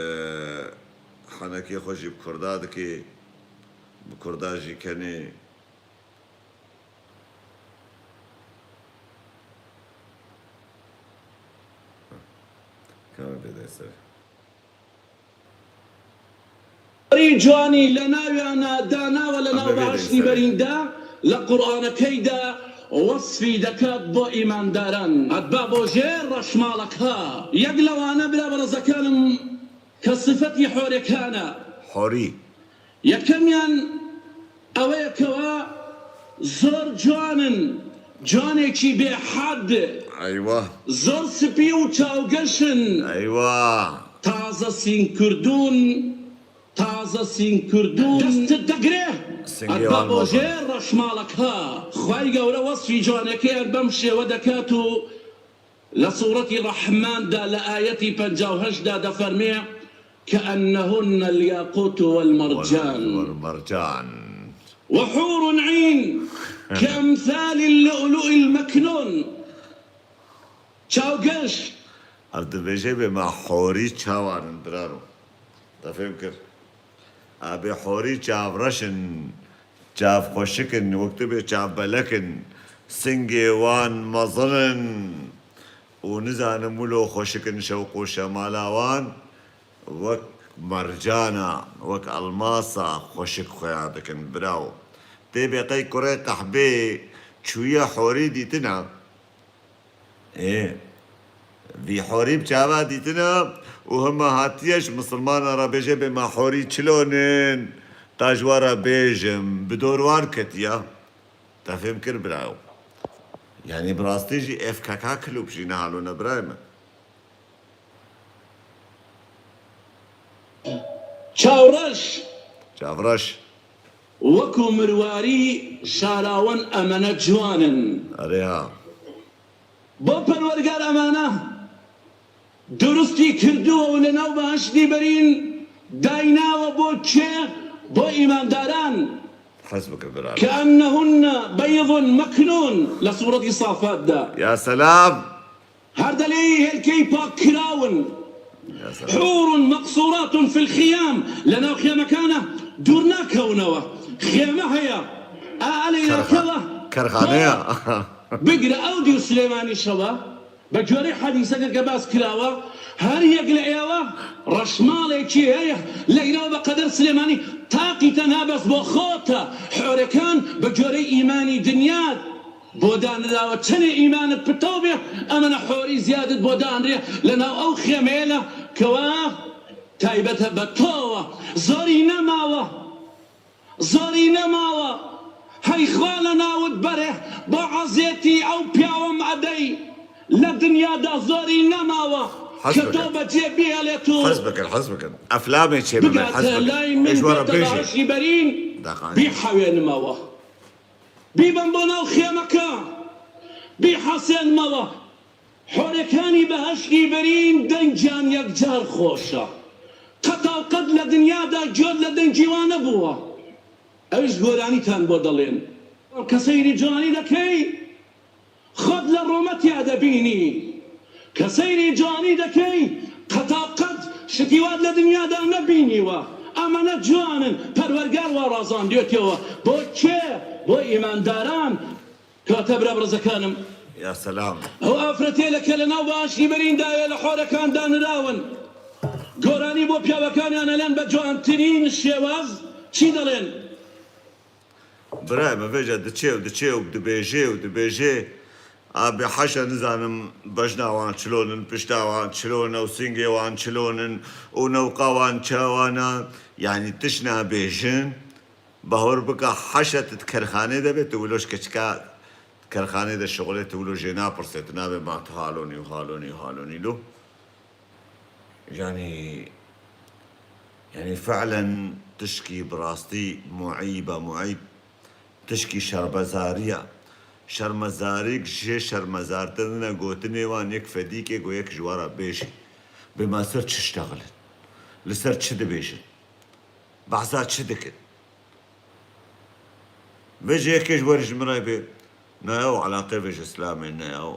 henekê xwe jî bi Kurda dikê, bi Kurda jî kenê. Kamera bê dê ser. Ê جوانی لە ناویانا داناوە لە ناو بەهەشتی بەریندا، لە قورئانەکەیدا وەسفی دەکات بۆ ئیمانداران. ئەتبا بۆ ژێر ڕەشماڵەکە. یەک لەوانە برا بەڕێزەکانم کە سفەتی حۆرەکانە. حۆری. یەکەمیان ئەوەیە کەوا زۆر جوانن، جوانێکی بێ حەد. ئەیوە. زۆر سپی و چاوگەشن. ئەیوە. تازە سینکردوون، تازە سینکردوون. دەستت دەگرێ. سنگێ ئەتبا وان بۆ مەزن. ژێر ڕەشماڵەکە. خوای گەورە وەسفی جوانەکەیان بەم شێوە دەکات و لە سوڕەتی ڕەحماندا لە ئاەتی پەنجا و هەشتدا دەفەرمێ، كأنهن الياقوت والمرجان. والمرجان. وحور عين كأمثال اللؤلؤ المكنون. چاوگەش. Ev dibêje bê me horî çawan in biraro. Te fêm kir? Abê horî çavreş in, çav xweşik in, wek tu bê çav belek in, singê wan mezin in û nizanim wilo xweşik in şewq û şemala wan wek mercana, wek elmasa xweşik xuya dikin birawo. Tê bê qey kurê qehbê çûye horî dîtina? Ê, vî horî bi çava dîtina û hema hatiye ji misilmana re bêje bê ma horî çilonin, ta ji we re bêjim, bi dor wan ketiya. Te fêm kir birayo. Yanî bi rastî jî F K K klûb jî nihalone birayê min. چاوڕەش. چاوڕەش. وەکو مرواری شاراوەن ئەمەنە جوانن. ئەرێ ها. بۆ پەروەرگار ئەمانە دروستی کردووە و لە ناو بەهەشتی بەرین دایناوە بۆ کێ؟ بۆ ئیمانداران. حەز بکە برا. كأنهن بيض مكنون لە سوڕەتی سافاتدا. یا سەلام. هەر دەلێی هێلکەی پاک کراون. یا سەلام. حور مقصورات في الخيام لە ناو خێمەکانە دوور ناکەونەوە. خێمە هەیە. ئا ئەلێ ناکەوە. کەرخانەیە. بگرە ئەو دیو سلێمانیشەوە، بە جۆرەی حەدیسەکە کە باس کراوە، هەر یەک لە ئێوە ڕەشماڵێکی هەیە لە ئیرەوە بە قەدەر سلێمانی، تاقی تەنها بەس بۆ خۆتە. حۆرەکان بە جۆرەی ئیمانی دنیات بۆ دانراوە. چەنێ ئیمانت پتەو بێ، ئەمەنە حۆری زیادت بۆ دانرێ لە ناو ئەو خێمەیەلە کەوا تایبەتە بە تۆوە. زۆری نەماوە. زۆری نەماوە. هەی خوا لە ناوت بەرێ، بۆ عەزێتی ئەو پیاوەم ئەدەی. لە دنیادا زۆری نەماوە کە تۆ بەجێ بێڵێت و حەز بکەن، حەز بکەن. ئەفلامێ چێ ببێت، حەز بگاتە بکەن. لای من، بێتە بەهەشتی بەرین. بیحەوێنمەوە. بیبەم بۆ ناو خێمەکە. بیحەسێنمەوە. حۆرەکانی بەهەشتی بەرین دەنگیان یەکجار خۆشە. قەتاوقەت لە دنیادا گوێت لە دەنگی وا نەبووە. ئەویش گۆرانیتان بۆ دەڵێن. کە سەیری جوانی دەکەی، خۆت لە ڕوومەتیا دەبینی. کە سەیری جوانی دەکەی، قەتاوقەت شتی وات لە دنیادا نەبینیوە. ئەمەنە جوانن، پەروەرگار وا ڕازاندوێتەوە. بۆ کێ؟ بۆ ئیمانداران. کاتە برا بڕزەکانم. یا سەلام. ئەو ئافرەتێلە کە لە ناو بەهەشتی بەرین داوێ لە حۆرەکان دانراون. گۆرانی بۆ پیاوەکانیان ئەلێن بە جوانترین شێواز. چی دەڵێن؟ برای من vêca diçê û diçê û dibêjê û dibêjê. Abi haşa nizanim bejna wan çilonin, pişta wan çilone û singê wan çilonin û newqa wan çawana. Yani tişt nabêjin. Bahor bika haşa tu di kerxanê de be, tu wilo ji keçika kerxanê de şixulê, tu wilo jê napirsê, tu nabê ma tu halonî û halonî û halonî lo. Yani, yani fi'len tişkî bi rastî muîb e, muîb tişkî şermezarî ye. Şermezarîk jê şermezartir nine gotinê wan yek fedîkê ku yek ji we re bêjî. Bê ma ser çi ştexilin? Li ser çi dibêjin? Behsa çi dikin? Vê ji yekê ji wer ji min re bê, ne ew eleqe vê ji Îslamê, ne ew,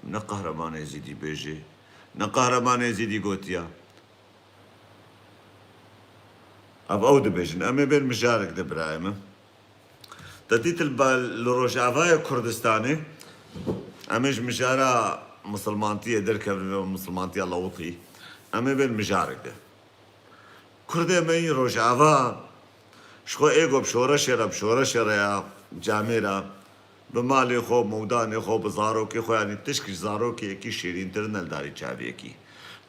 ne Qehreman Êzîdî bêjê, ne Qehreman Êzîdî gotiya. Ev ew dibêjin, em ê bên mijarek de birayê min. Te dît li ba-, li Rojavayê Kurdistanê, em ê ji mijara misilmantiyê derkevin, misilmantiya lewitî, em ê bên mijarek de. Kurdê me yî Rojava, ji xwe ê ku bi şoreşê re, bi şoreşê re ya camêra, bi malê xwe, mewdanê xwe, bi zarokê xwe, yanî tişk ji zarokê yekî şêrîntir ne li darî çavê yekî.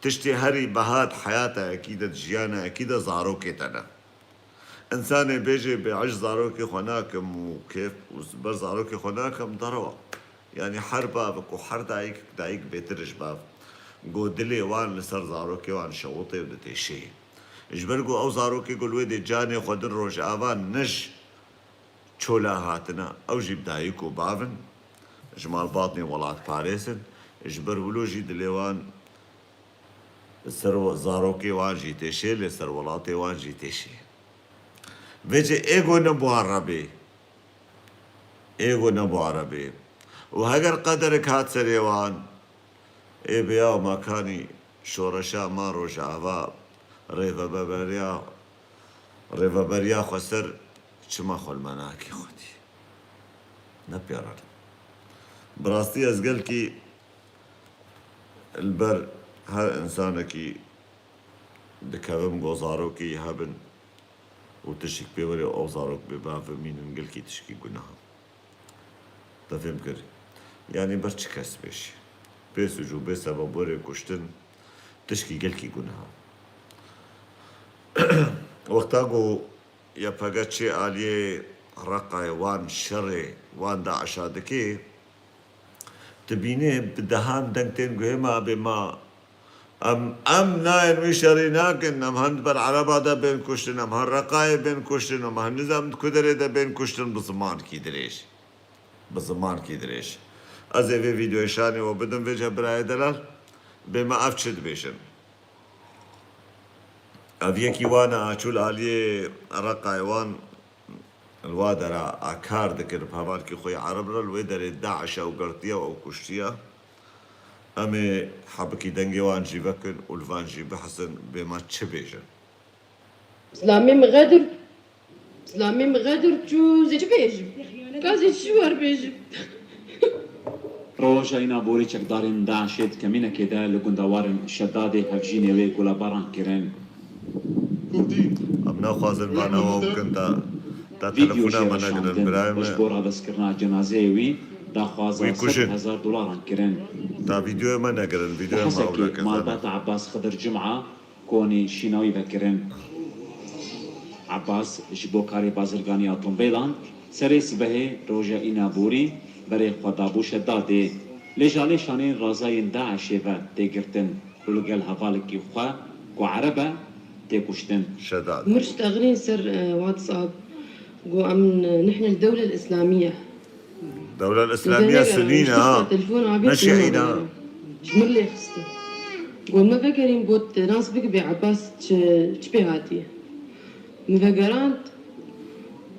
Tiştê herî beha di heyata yekî de, di jiyana yekî de zarokê te ne. Însanê bêjê bêhej zarokê xwe nakim û kêf û ber zarokê xwe nakim, derewa. Yani her bavik û her dayikek, dayik bêtir ji bav. Go dilê wan li ser zarokê wan şewitê û ditêşê. Ji ber ku ew zarokê ku li wê dê canê xwe din Rojava ne ji çola hatine, ew jî bi dayik û bav in, ji malbatên welatparêz in, ji ber wilo jî dilê wan li ser zarokê wan jî têşê, lê ser welatê wan jî têşê. Vêce ê ku ne bi wan re bê. Ê ku ne bi wan re bê. Û heger qederek hat serê wan, ê bêya û makanî şoreşa ma Rojava rêveberiya, rêveberiya xweser çima xwe li me nakî xwedî? Ne pêran. Bi rastî ez gelkî li ber her însanekî dikevim ku zarokî hebin û tişik pê were û ew zarok bê bavimînin, gelkî tişkî gunaha. Te fêm kir? Yanî ber çi kes bêjî? Bê suc û bê sebeb were kuştin tişkî gelkî gunaha. Wexta ku Y P G çê aliyê Reqayê wan şerê wan DAIŞa dikê, dibînê bi dehan deng tên guhê me, abê ma em, em nayên wî şerî nakin, em hin di ber Ereba de bên kuştin, em hin Reqayê bên kuştin, em hin nizam di ku derê de bên kuştin bi zimankî dirêj. Bi zimankî dirêj. Ez ê vê vîdeoyê şanê we bidim vêca birayê delal, bê me ev çi dibêjin. Ev yekî wan e, a çû li aliyê Reqayê wan li wa dera a kar dikir, bi hevalkî xwe yê Ereb re li wê derê DAIŞ ew girtiye û ew kuştiye. Em ê hebikî dengê wan jî vekin û li van jî bihesin, bê me çi bêjin. Îslamê min xedir. Îslamê min xedir çû, zê çi bêjim? Ka zê çi war bêjim? Roja Înaborî çekdarên DAIŞê di kemînekê de li gundewarên Şedadê hevjînê wê golebaran kirin. Em naxwazin vana wan bikin, ta, ta telefona me negirin birayê me. Ji bo radestkirina cenazeyê wî daxwaza sed hezar dolaran kirin. Ta vîdeoyê me negirin, vîdeoyê me ewle kin. Malbata Abbas Xidir Cuma konî şîna wî vekirin. Abbas ji bo karê bazirganiya tombêlan serê sibehê roja Înaborî berê xwe dabû Şedadê. Lê ji alê şanên razayên DAIŞê ve tê girtin û li gel hevalekî xwe ku Ereb e tê kuştin. Şedad. Mir ji texrîn ser WhatsApp got em nihne li dewle îslamiye. Dewle îslamiye sunî ne ha. Ne şîî ne. Ji mir lê xistin. Got me vegerîn, got nas bikibê Ebas çi, çi pê hatiye. Min vegerand,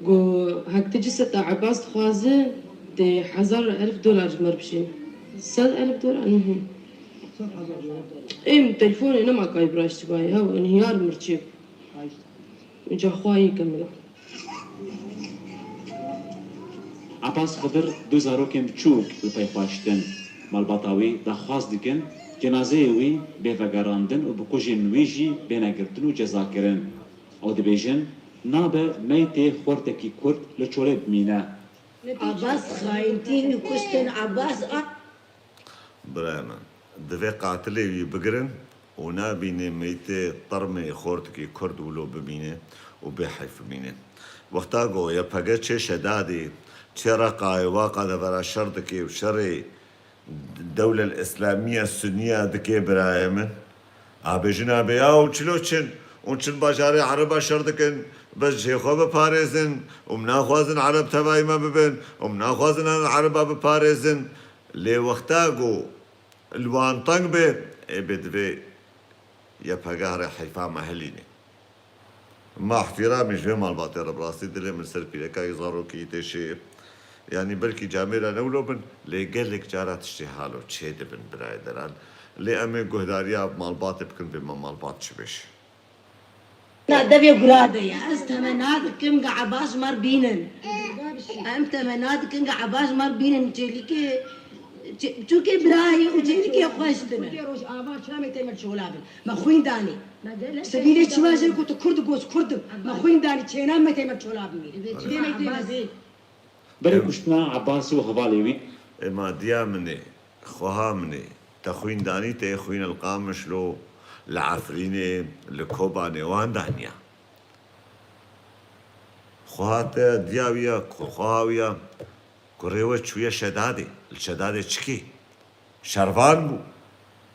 got hek ti ciseta Ebas dixwaze, dê hezar elf dolar ji me re bişîne. Sed elf dolar? Nihî. Êm telefonê nema kay biraştibayê, hew inhiyar mirçê. Ca xwayî ke mila. Ebas Xidir du zarokên biçûk li pey xwe şitin. Malbata wî daxwaz dikin cenazeyê wî bê vegerandin û bi kujên wî jî bêne girtin û cezakirin. Ew dibêjin, nabe meytê xortekî Kurd li çolê bimîne. Ebas xayintî wî kuştin, Ebas a. Birayê min, divê qatilê wî bigirin û nabînê meytê termê xortikî Kurd wilo bimîne û bê heyf bimîne. Wexta ku YPG çê Şedadê, çê Reqayê wa qadevera şer dike û şerê dewlel îslamiya suniya dike birayê min, a bêjin a bê ya û çilo çin û çin bajarê Ereba şer dikin, bes cihê xwe biparêzin û min naxwazin Ereb tevayî me bibin û min naxwazin an Ereba biparêzin. Lê wexta ku li wan teng be, ê bê divê YPG here heyfa me hilîne. Ma îhtîramî ji vê malbatê re bi rastî dilê min ser pîrekayî zarokî tê şêr. Yanî belkî camêra ne wilo bin, lê gelek cara tiştê halo çêdibin birayê delal. Lê em ê guhdariya malbatê bikin bê me malbat çi bêje. Na devê gura de ye. Ez temena dikim ga Ebas ji me re bînin. Em temena dikin ga Ebas ji me re bînin. Çêlikê, çê-, çûkê birayê û çêlikê xweş dibin. Rojava çira me tê me çola bin. Me xwîn danî. Sebîlê çima jê ku tu Kurd goz Kurd im. Me xwîn danî çêna me tê me çola bin. Dê me tê me. Berê kuştina Ebasî û hevalê wî. Ema diya min ê, xweha min ê, te xwîn danî te yê xwîn li Qamişlo, li Efrînê, li Kobanê wan daniya. Xweha te diya wî ya, ku xweha wî ya, kurê we çûye Şedadê, li Şedadê çi kê? Şervan bû.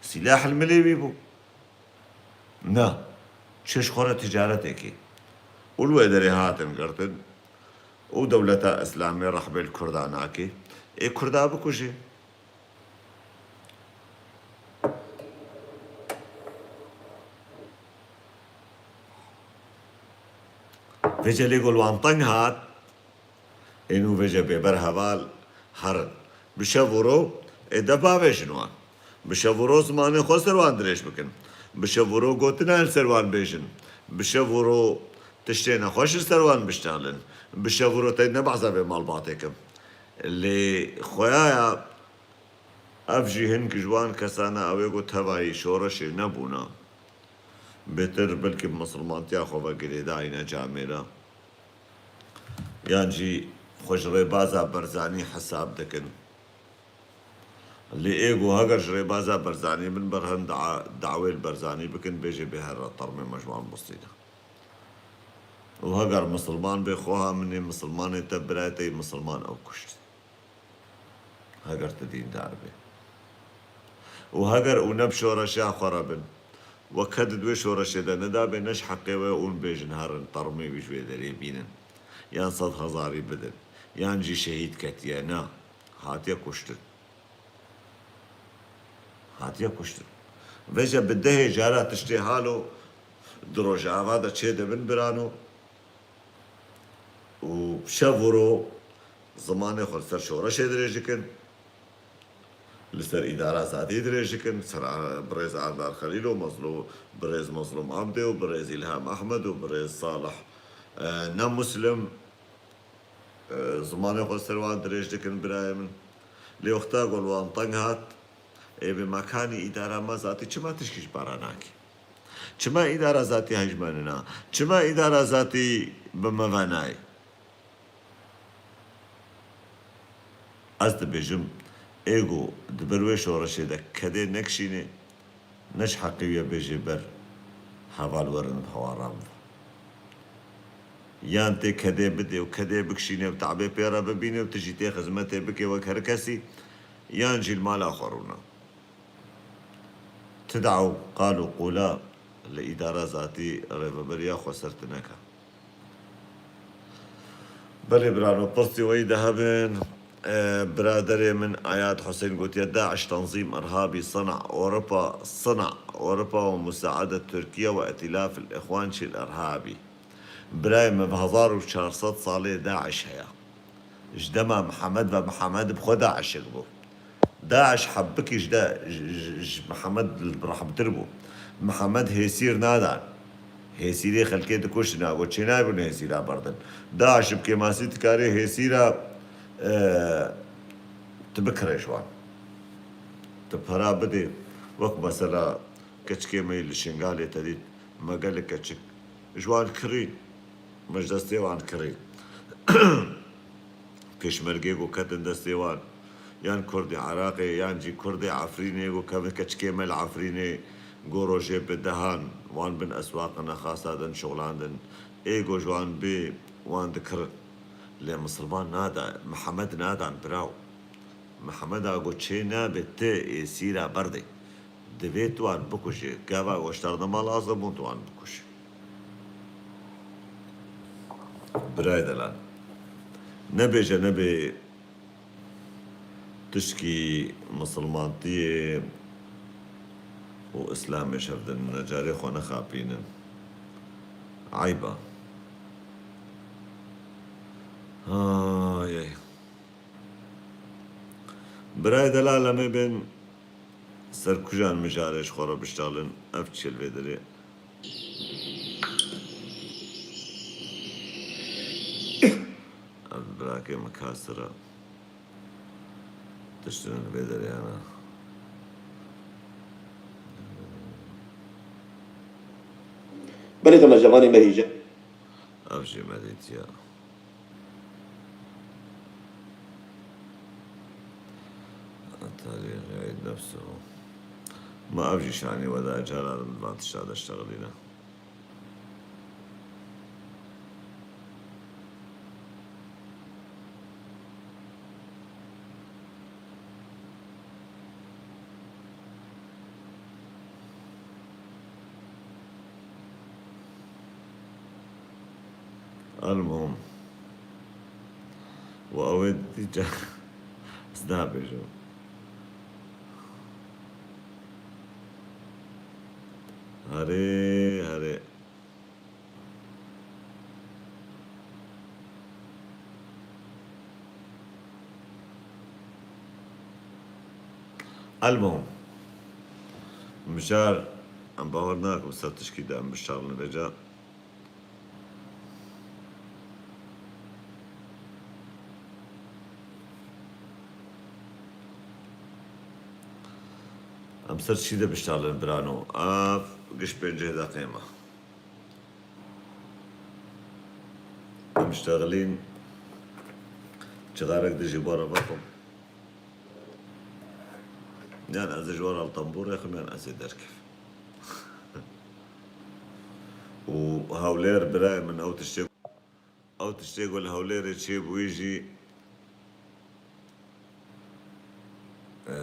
Sîlah li milê wî bû. Na. Çi ji xwe re ticaretê kê. Û li wê derê hatin girtin. Û dewleta Îslamê rehbê li Kurda nake. Ê Kurda bikujê. Vêce lê gol wan teng hat. Ê nû vêce bêber heval herin. Bi şev û ro ê def bavêjin wan. Bi şev û ro zimanê xwe ser wan dirêj bikin. Bi şev û ro gotina li ser wan bêjin. Bi şev û ro tiştê nexweş li ser wan biştalin. Bi şev û ro tey ne behsa vê malbatê kim. Lê xweyaya ev jî hin ji wan kesana ew ê ku tevayî şoreşê nebûna. Bêtir belkî bi misilmantiya xwe ve girêdayîne camêra. Yan jî xwe ji rêbaza Barzanî hesab dikin. Lê ê ku heger ji rêbaza Barzanî bin, berhin da-, dawê li Barzanî bikin, bêjê bê here termê me ji wan bistîne. Û heger misilman bê, xweha min ê misilmanê te, birayê te yê misilman ew kuşt. Heger tu dîndar bê. Û heger û ne bi şoreşa xwe re bin, wek ke di wê şoreşê de nedabê, ne ji heqê we ûn bêjin herin termê wî ji wê derê bînin, yan sed hezarî bidin, yan jî şehîd ketiye, na, hatiye kuştin. Hatiye kuştin. Vêce bi dehê cara tiştê halo di Rojava de çêdibin birano. Û şev û ro zimanê xwe li ser şoreşê dirêj dikin, li ser îdara zatî dirêj dikin, ser a-, birêz Andar Xelîl û Mezlû-, birêz Mezlûm Abdê û birêz Îlham Ehmed û birêz Salih E, ne Muslim, e, zimanê xwe ser wan dirêj dikin birayê min. Lê wexta ku li wan teng hat, ê bi mekanî îdara me zatî çima tişkî ji me re nakî? Çima îdara zatî hej me nina? Çima îdara zatî bi me ve nayê? Ez dibêjim, ê ku di ber wê şoreşê de kedê nekişînê, ne ji heqî wî ye bêjê ber heval werin bi hewa ram ve. Yan tê kedê bidê û kedê bikişînê û te'bê pê re bibînê û tu jî tê xizmetê bikê wek her kesî, yan jî li mala xwe rûne. Ti daw qal û qûla li îdara zatî rêveberiya xweser tu neke. Belê birano, pirsî weyî de hebin. E, biraderê min Ayad Husên gotiye, "DAIŞ تنظيم إرهابي صنع أوروبا، صنع أوروبا ومساعدة تركيا وائتلاف الإخوان شي الإرهابي." Birayê min, bi hezar û çar sed salê DAIŞ heye. Ji dema Mihemed ve Mihemed bi xwe DAIŞek bû. DAIŞ hebikî ji de, ji, ji, ji Mihemed rehmtir bû. Mihemed hêsîr nadan. Hêsîrê xelkê dikuştina, got, "Çênayê bûn hêsîra berdin." DAIŞ bi kêmasî dikarê hêsîra, e, tu bikirê ji wan. Tu pera bidê. Wek mesela keçikê me yê li Şingalê te dît, me gelek keçik ji wan kirîn. Me ji destê wan kirîn. Pêşmergê ku ketin destê wan, yan Kurdê Iraqê, yan jî Kurdê Efrînê ku kevin keçikê me li Efrînê, ku rojê bi dehan wan bin eswaqin nexasa din şixulandin. Ê ku ji wan bê, wan dikirin. Lê misilman nada, Mihemed nadan biraw. Mihemed a got, "Çê nabe ti êsîra berdê. Divê tu wan bikujê. Gava goştardema lazim bûn tu wan bikujê." Birayê delal. Nebêje nebê tişkî misilmantiyê û Îslamê şev din. Necarê xwe nexapînin. Eyb e. Hay, ay. Birayê delal, em ê bên serkujan mijarê ji xwe re biştalin. Ev çi li vê derê? Ev birakê min kasir e. Tiştin li vê derê hene. Belê dema cevanê me hêje. Ev jî me dîtiye. Tarîx yuîd nefsehu. Ma ev jî şanî we da, cara din van tişta de ştexilîne. Elmuhim. Û ew ê dî ca-, ez nabêjim. Herê, herê. Elmuhim. Mijar, em bawer nakim ser tişkî de em bişarnin vêca. Em ser çî de biştalin birano. Ev giş pêncî deqê me. Em ştexilîn. Çixarek dijî bara vexwim. Yan ez ji wara li tembûrê xim, yan ez ê derkevim. Û Hewlêr birayê min, ew tiştê, ew tiştê ku li Hewlêrê çêbûyî jî, e,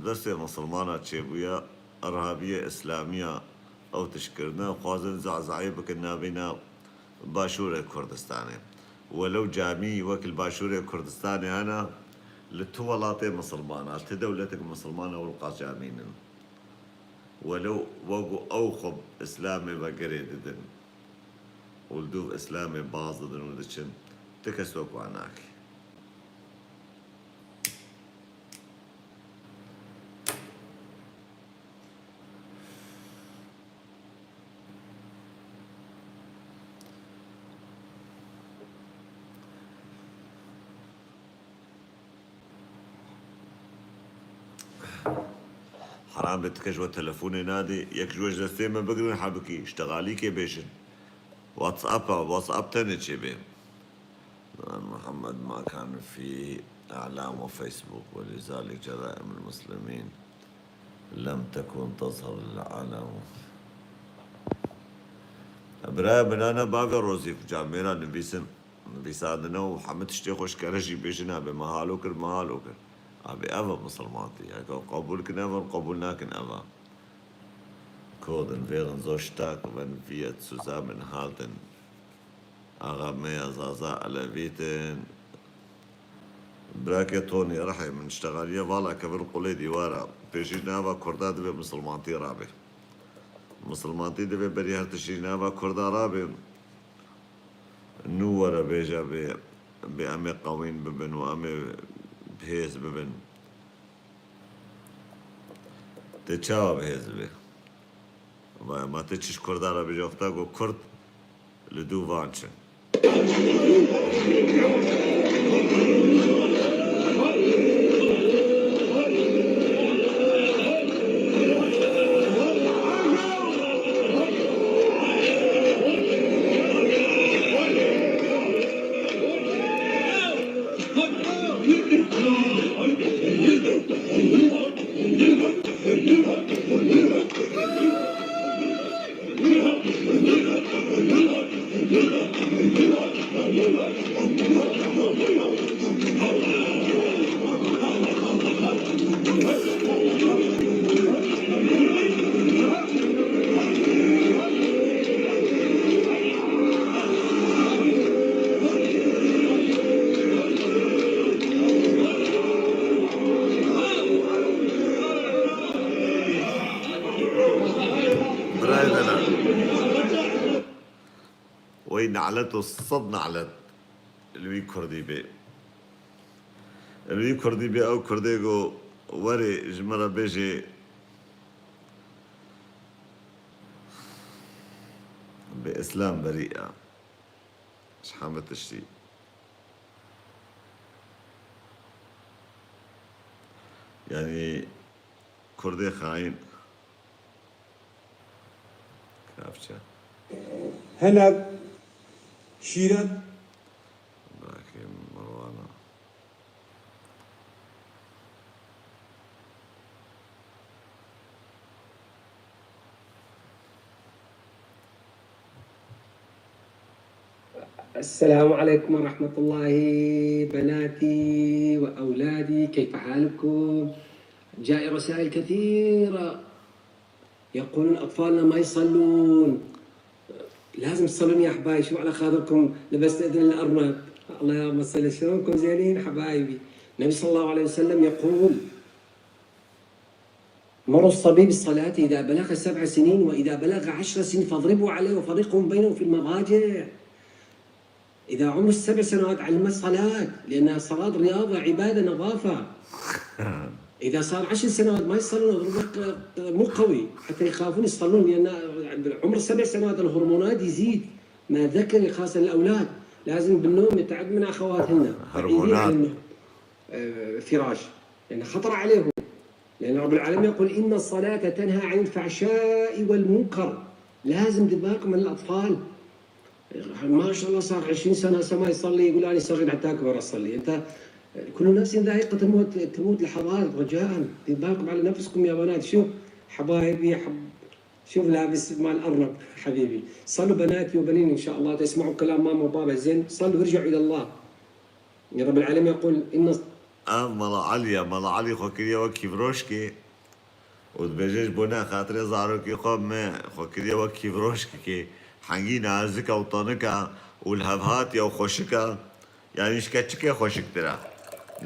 destê misilmana çêbûye, irhabiye îslamiya ew tişt kirine, xwazin zehzehê bikin navîna Başûrê Kurdistanê. Welew camî wek li Başûrê Kurdistanê hene, li tu welatê misilmana, li tu dewletek misilmana ewil qas camî nin. Welew wek ku ew xwe Îslamê ve girê didin û li dûv Îslamê baz didin û diçin, ti kes wek wan nake. Heram be, ti kes ji we telefonê nadê, yek ji we ji destê me bigirin hebikî, îştexalîkê bêjin. WhatsApp-a, WhatsApp tenê çêbê. Muhammed ma kan fî i'lam û Facebook, welizalik ceraim el muslimin lem tekun tezhar lil alem. Biraya min, ana bavê Rozî, ku camêra nivîsin, nivîsandine û hemû tiştê xwe ji kere jî bêjin, abê me halo kir, me halo kir. Abê ev e misilmantî. Heke qebûl kin ev e, qebûl nakin ev e. Code in wären so stark, wenn wir zusammenhalten. Axa me ya Zaza Elevîtin. Birake Tony, rehê min, îştexaliye vala kevin qulê dîwara. Pêşî nava Kurda divê misilmantî rabe. Misilmantî divê berî her tiştî nava Kurda rabe. Nû were bêje bê, bê em ê qewîn bibin û em ê bihêz bibin. Tê çawa bihêz bibê? Vay, ma tê çi ji Kurda re bêje, wexta ku Kurd li dû van çin. Birayê me ne. Wey ne'let û sed ne'let li wî kurdî bê. Li wî kurdî bê, ew kurdê ku werê ji min re bêjê, bi Îslam berî e. Ji hemî tiştî. Yanî kurdê xayîn. Kavçe. Heleb, Şîret. Bakayım Marwana. السلام عليكم ورحمة الله، بناتي وأولادي، كيف حالكم؟ جاء رسائل كثيرة، يقولون أطفالنا ما يصلون. لازم تصلون يا أحباي، شو على خاطركم لبست إذن الأرنب. الله يا أبو صلة، شلونكم، زينين حبايبي؟ النبي صلى الله عليه وسلم يقول: مروا الصبي بالصلاة إذا بلغ سبع سنين، وإذا بلغ عشر سنين فاضربوا عليه وفرقوا بينهم في المضاجع. إذا عمره سبع سنوات علمه الصلاة، لأنها صلاة رياضة، عبادة، نظافة. إذا صار عشر سنوات ما يصلون، اضربه ق-، مو قوي، حتى يخافون يصلون، لأن بعمر سبع سنوات الهرمونات يزيد مع الذكر، خاصة الأولاد. لازم بالنوم يتعب من أخواتهن، بعيدين عن هرمونات. النوم. آه، فراش، لأن خطر عليهم. لأن رب العالمين يقول: إن الصلاة تنهى عن الفحشاء والمنكر. لازم دير بالكم من الأطفال. ما شاء الله صار عشرين سنة هسه ما يصلي، يقول: "أنا صغير حتى أكبر أصلي". أنت، كل نفس ذائقة الموت، تموت لحظات، رجاء دير بالكم على نفسكم يا بنات. شوف حبايبي، حب-، شوف لابس مال أرنب حبيبي. صلوا بناتي وبنين إن شاء الله، تسمعوا كلام ماما وبابا زين، صلوا وارجعوا إلى الله. Reb el Alem yekul, inna. Ev Mala Elî ye. Mala Elî xwe kiriye wek kîvroşkê û dibêje, ji bona xatirê zarokê xwe me xwe kiriye wek kîvroşkekê. Hengî nazik e û tanik e û li hev hatiye û xweşik e. Yanî ji keçikê xweşiktir e.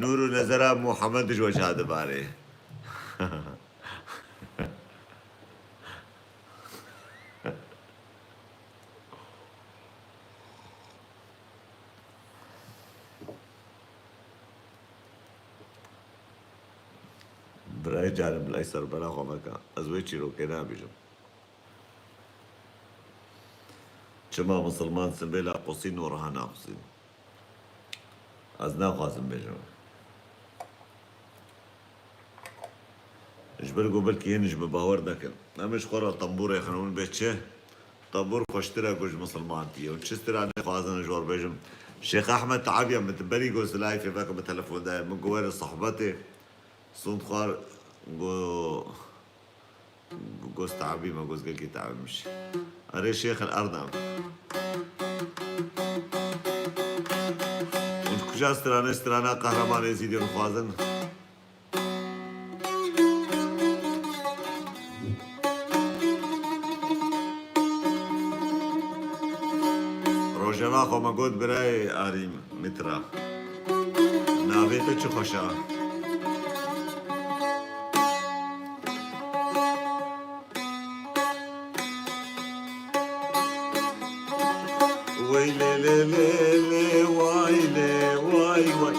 Nûr û nezera Muhammed ji we çawa dibare. Birayê canim, bilay ser bela xwe veke. Ez wê çîrokê nabînim. Çima misilman sibê la qusîn û riha naqusîn? Ez naxwazim bêjim. Ji ber ku belkî hîn ji min bawer nekin. Em ji xwe re tembûrê xin û bê çi? Tembûr xweştir e ku ji misilmantiyê. Û çi stranê dixwazin ji we re bêjim? Şêx Ehmed teabiya min, tu berî ku ez layfê vekim bi telefon de, min ku were sohbetê, sûnd xwar, ku, ku ez teabî me, ku ez gelkî teabî min jî. Erê Şêx el Erdem. Hûn kuja stranê, strana Qehreman Êzîdî dixwazin? Rojeva xwe me got birayê Arîm Mitra. Navê te çi xweş e? Wey lê lê lê lê, way lê, way way.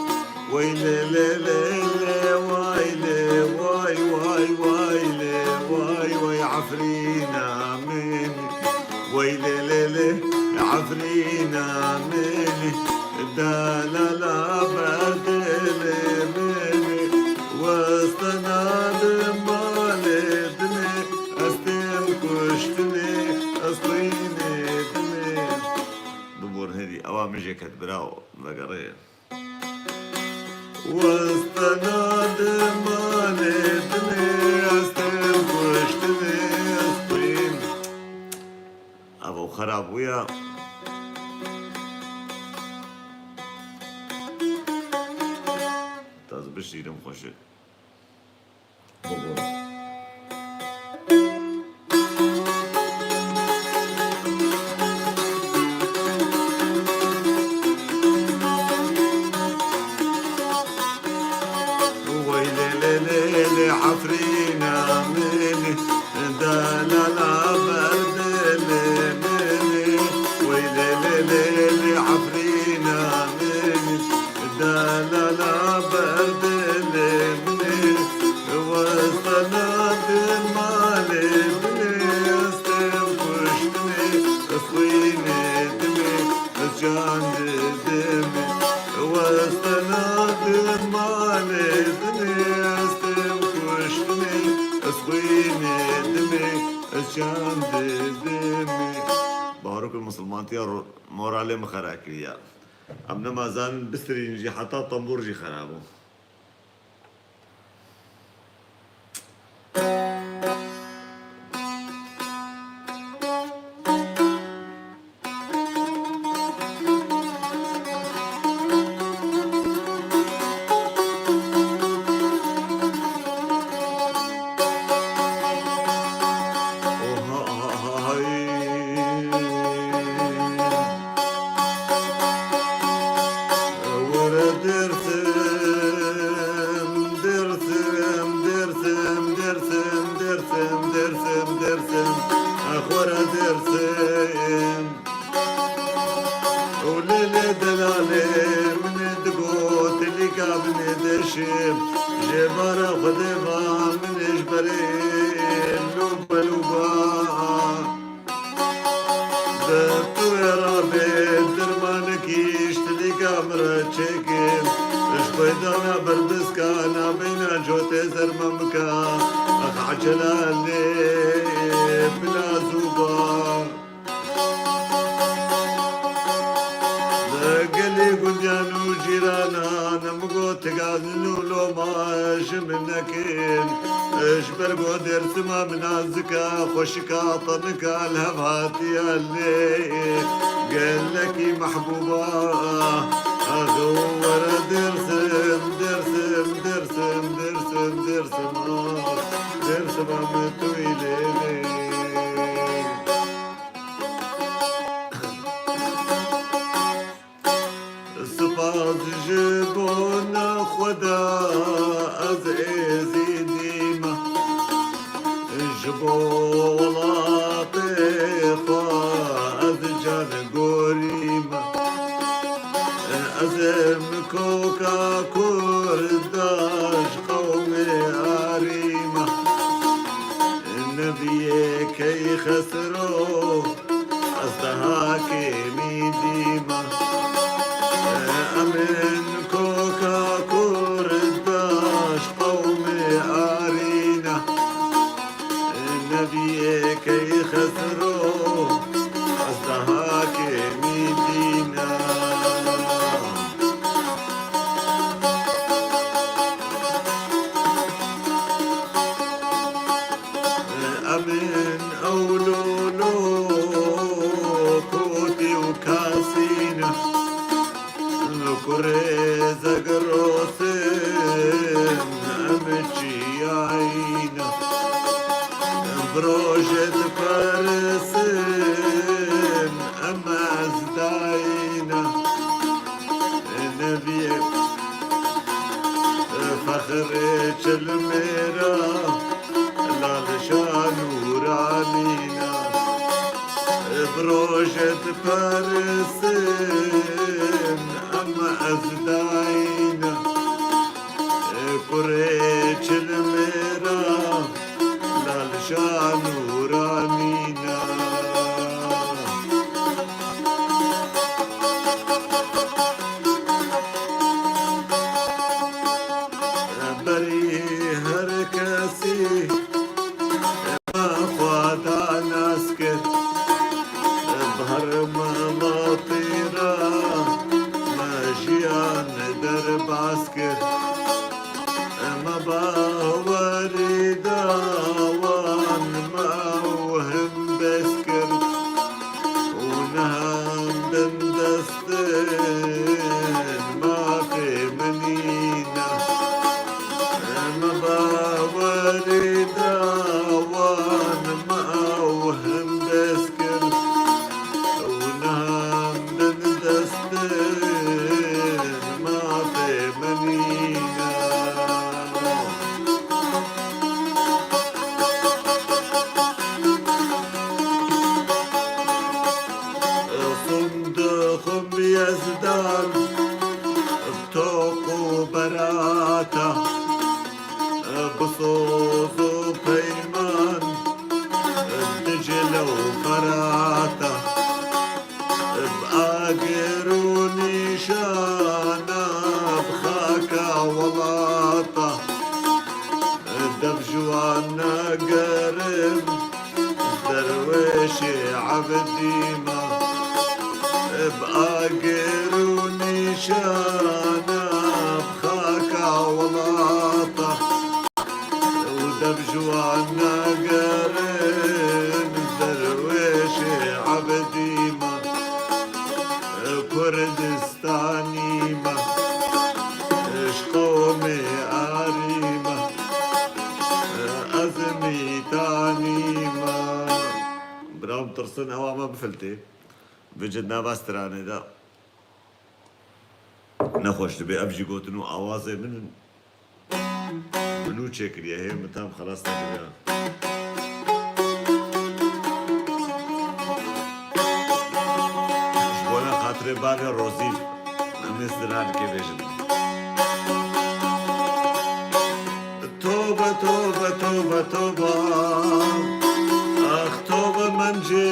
Wey lê lê lê lê, way lê, way way, way lê, way way, Efrîna min. Wey lê lê lê, Efrîna min. Delala ber dilê min. Westena di malê dinê. Ez têm kuştinê, ez xwînê dinê. Bibûr herî, ewa min jê ket bira û vegerê. Westena di malê dinê, ez têm kuştinê, ez xwîn. Ev xera bûya. Taz bişîrim xweşik. Wey lê lê lê lê, Efrîna min, delala ber dilê min. Wey lê lê lê lê, Efrîna min, delala ber dilê min. Westena di malê dinê, ez têm kuştinê, ez xwînê dimê, ez can didimê. Westena di malê dinê, ez têm kuştinê, ez xwînê dimê, ez can didimê. Baroka misilmantiya ro-, moralê min xera kiriye. Em nema zanin bistirînin jî, heta tembûr jî xera bû. Were Dersim, Dersim, Dersim, Dersim, Dersim, Dersim, Dersim, Dersim, ah, were Dersim. Û lê lê delalê min digot, lîka binê deşim, jê bara Xwedê va min ji berê lûbe lûba. Bi tu wê rabê dirmanekî ji tilîka min re çêkin. Ji xwêdana berbiska nabeyna cotê zermemika. Ax ecela lê bila zûba. Gelê gundiyan û cîranan min got, tigazin û loma ji min nekin. Ji ber ku Dêrsima min nazika, xweşika, tenika li hev hatiye lê gelekî mehbûba. Ax were Dêrsim, Dêrsim, Dêrsim, Dêrsim, Dêrsim, ah, Dêrsima min tu yî lê lê. Spas ji bona Xweda ez Êzîdî me, ji bo welatê xwe ez can gorî me. Ez im koka Kurda ji qewmê Arî me. Neviyê key Xesro ez daha kêmî dîme. Em in koka Kurda ji qewmê Arî ne. Xesro, ez daha kêmî dîna. Em in ew lolo kotî û kasîne. Kurê zegirosin em çiyayîne. Bi rojê diperisin em ez dayîne. Neviyê fexrê çilmêra. Lal şa nûranîna, bi rojê diperisin em ez dayîna. Kurê çilmêra, lal şa nûranîna. Berî her kesî me xwe da nas kir. Bi her miletîra me jiyan derbas kir. Me bawerî da wan me ew him bes kir. Û niha em bin destin mafê min nîne. Me bawerî da wan me ew him bes kir. Û niha em bin destin mafê min nîne. Xum dixum Yezdan, toq û berata, bi soz û peyman, Dicle û Ferata. Bi agir û nîşana, bi xaka welata, dev ji wan nagerim, derwêşê Ebdî ma. Bi agir û nîşana, bi xaka welata, û dev ji wan nagerin, derwêşê Ebdî ma. Kurdistanî ma, ji qewmê arî ma, ez mîtanî ma. Bira em tirsin ewa me bifiltê. Vêca di nava stranê de nexweş dibe. Ev jî gotin û awazê min in. Min nû çêkiriye, hê min tam xelas nekiriye. Ji bona xatirê bavê Rozî, em ê stranekê bêjin. Tobe, tobe, tobe, tobe. Ax, tobe mencê.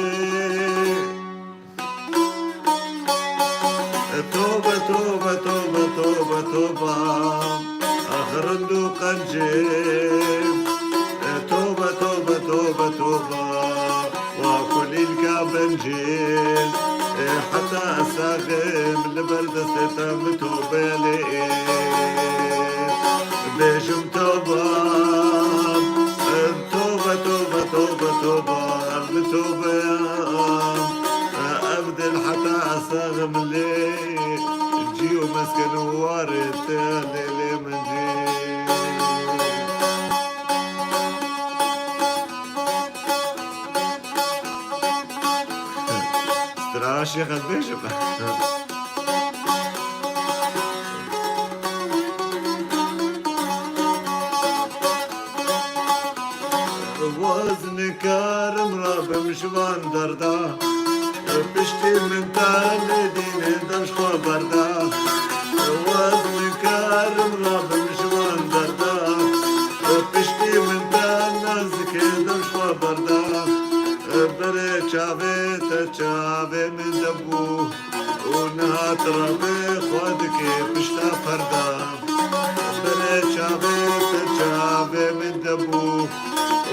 Tobe, tobe, tobe, tobe, tobe. Ax, rind û qencê. Tobe, tobe, tobe, tobe. Wa kulîlka bencê. Heta saxim li ber destê te min tobe lê. Bêjim tobe. Tobe, tobe, tobe, tobe, bi tobe. Ev dil heta saxim lê. Cî û mesken û warê te lê lê min cî. Stira şêx ez bêjim. Waz nikarim rabim ji van derda. Piştî min tenê dînê dev ji xwe berda. Waz nikarim rabim ji van derda. Piştî min te nazik dev ji xwe berda. Berê çavê te çavê min de bû. Û niha tu revê xwe dikê pişta perda. Berê çavê te çavê min de bû.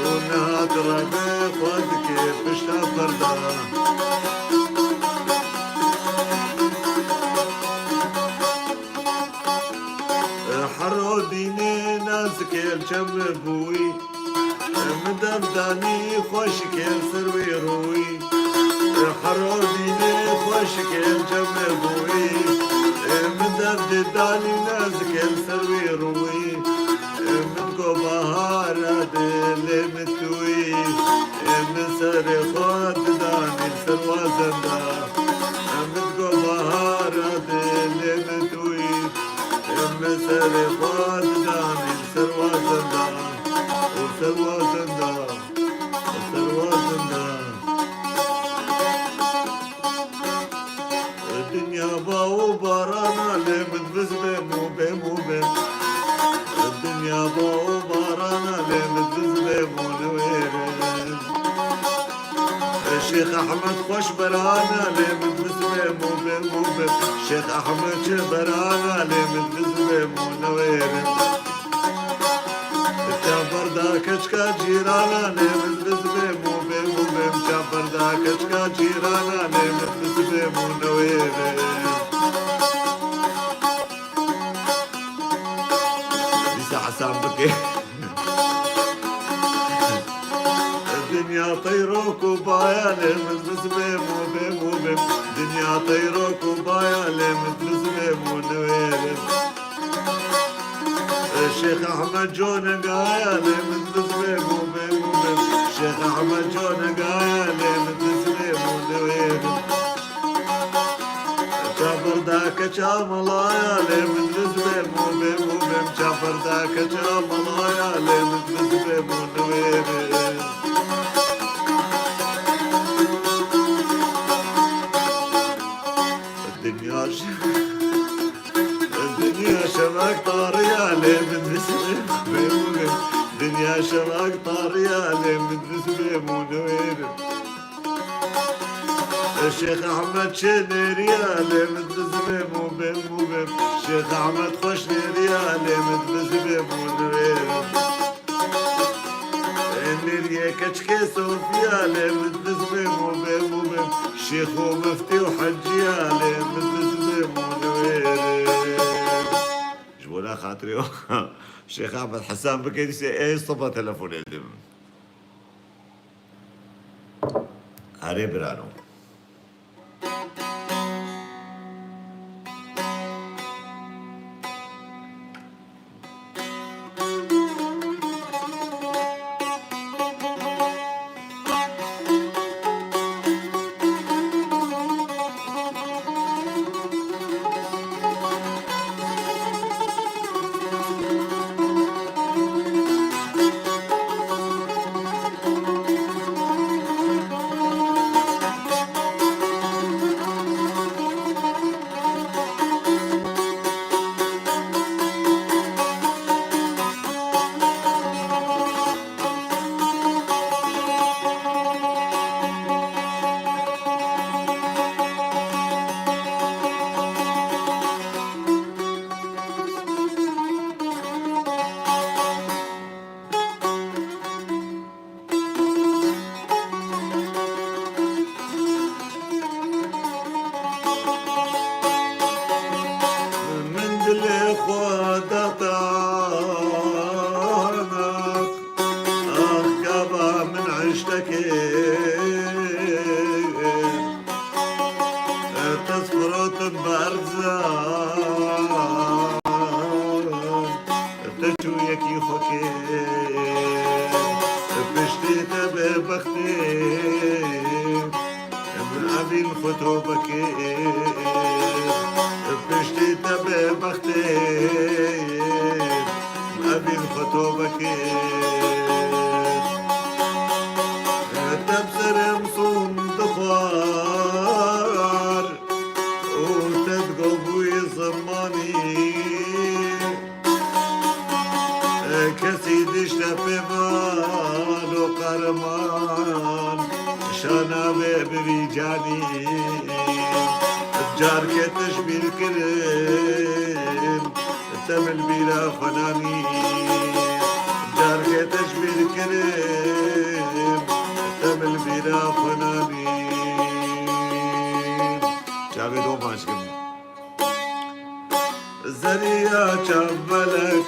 Û niha tu revê xwe dikê çem bûyî. Min dev danî xweşikê li ser wê rûyî. Hero dînê xweşikê çem bûyî. Min dev dê danî nezikê li ser wê rûyî. Min go bahara dilê min tûyî. Min serê xwe didanî li ser wazenda. Min go bahara dilê min tûyî. Min serê xwe didanî li ser wazenda. Û ser wazenda. Û ser wazenda. Dinya ba û barana lê min biz bêm û bêm û bêm. Dinya ba û barana lê min biz bêm û newêrim. Şêx Ehmed xweş berana lê min biz bêm û bêm û bêm. Şêx Ehmed çi berana lê min biz bêm û newêrim. Çaperda keçka cîrana lê min biz bêm û bêm û bêm. Çaperda keçka cîrana lê min biz bêm û newêrim. Dîsa hesab bike. Dinya teyro ku baya lê min biz bêm û bêm û bêm. Dinya teyro ku baya lê min biz bêm û newêrim. Şêx Ehmed conegaya lê min biz bêm û bêm û bêm. Şêx Ehmed conegaya lê min biz bêm û newêrim. Çaperda keça malaya lê min biz bêm û bêm û bêm. Çaperda keça malaya lê min biz bêm û newêrim. Dinya şi-, dinya şevek tariya lê min biz bêm û bêm û bêm. Dinya şevek tariya lê min biz bêm û newêrim. Şêx Ehmed çê nêriya lê min biz bêm û bêm û bêm. Şêx Ehmed xweş nêriya lê min biz bêm û newêrim. Nêriyê keçikê Sofiya lê min biz bêm û bêm û bêm. Şêx û miftî û heciya lê min biz bêm û newêrim. Ji bona xatirê Şêx Ehmed hesab bike, dîsê ê siba telefonê dim. Erê birano. Min dilê xwe da te anak, ax gava min eştekê. Te firotin berzan, te çû yekî xwe kê. Piştî te bê bextê, min evîn xwe to vekê. Piştî te bê bextê, min evîn xwe to vekê. Te bi serê min sond dixwar û te digo bûyî zimanî. Kesî dişte pêvan û qerman, şana wê bi vî canî. Carkê te ji bîr kirim, te min li bîra xwe nanî. Carkê te ji bîr kirim, te min li bîra xwe nanî. Çavê doman ji kirin. Zeriya çavbelek,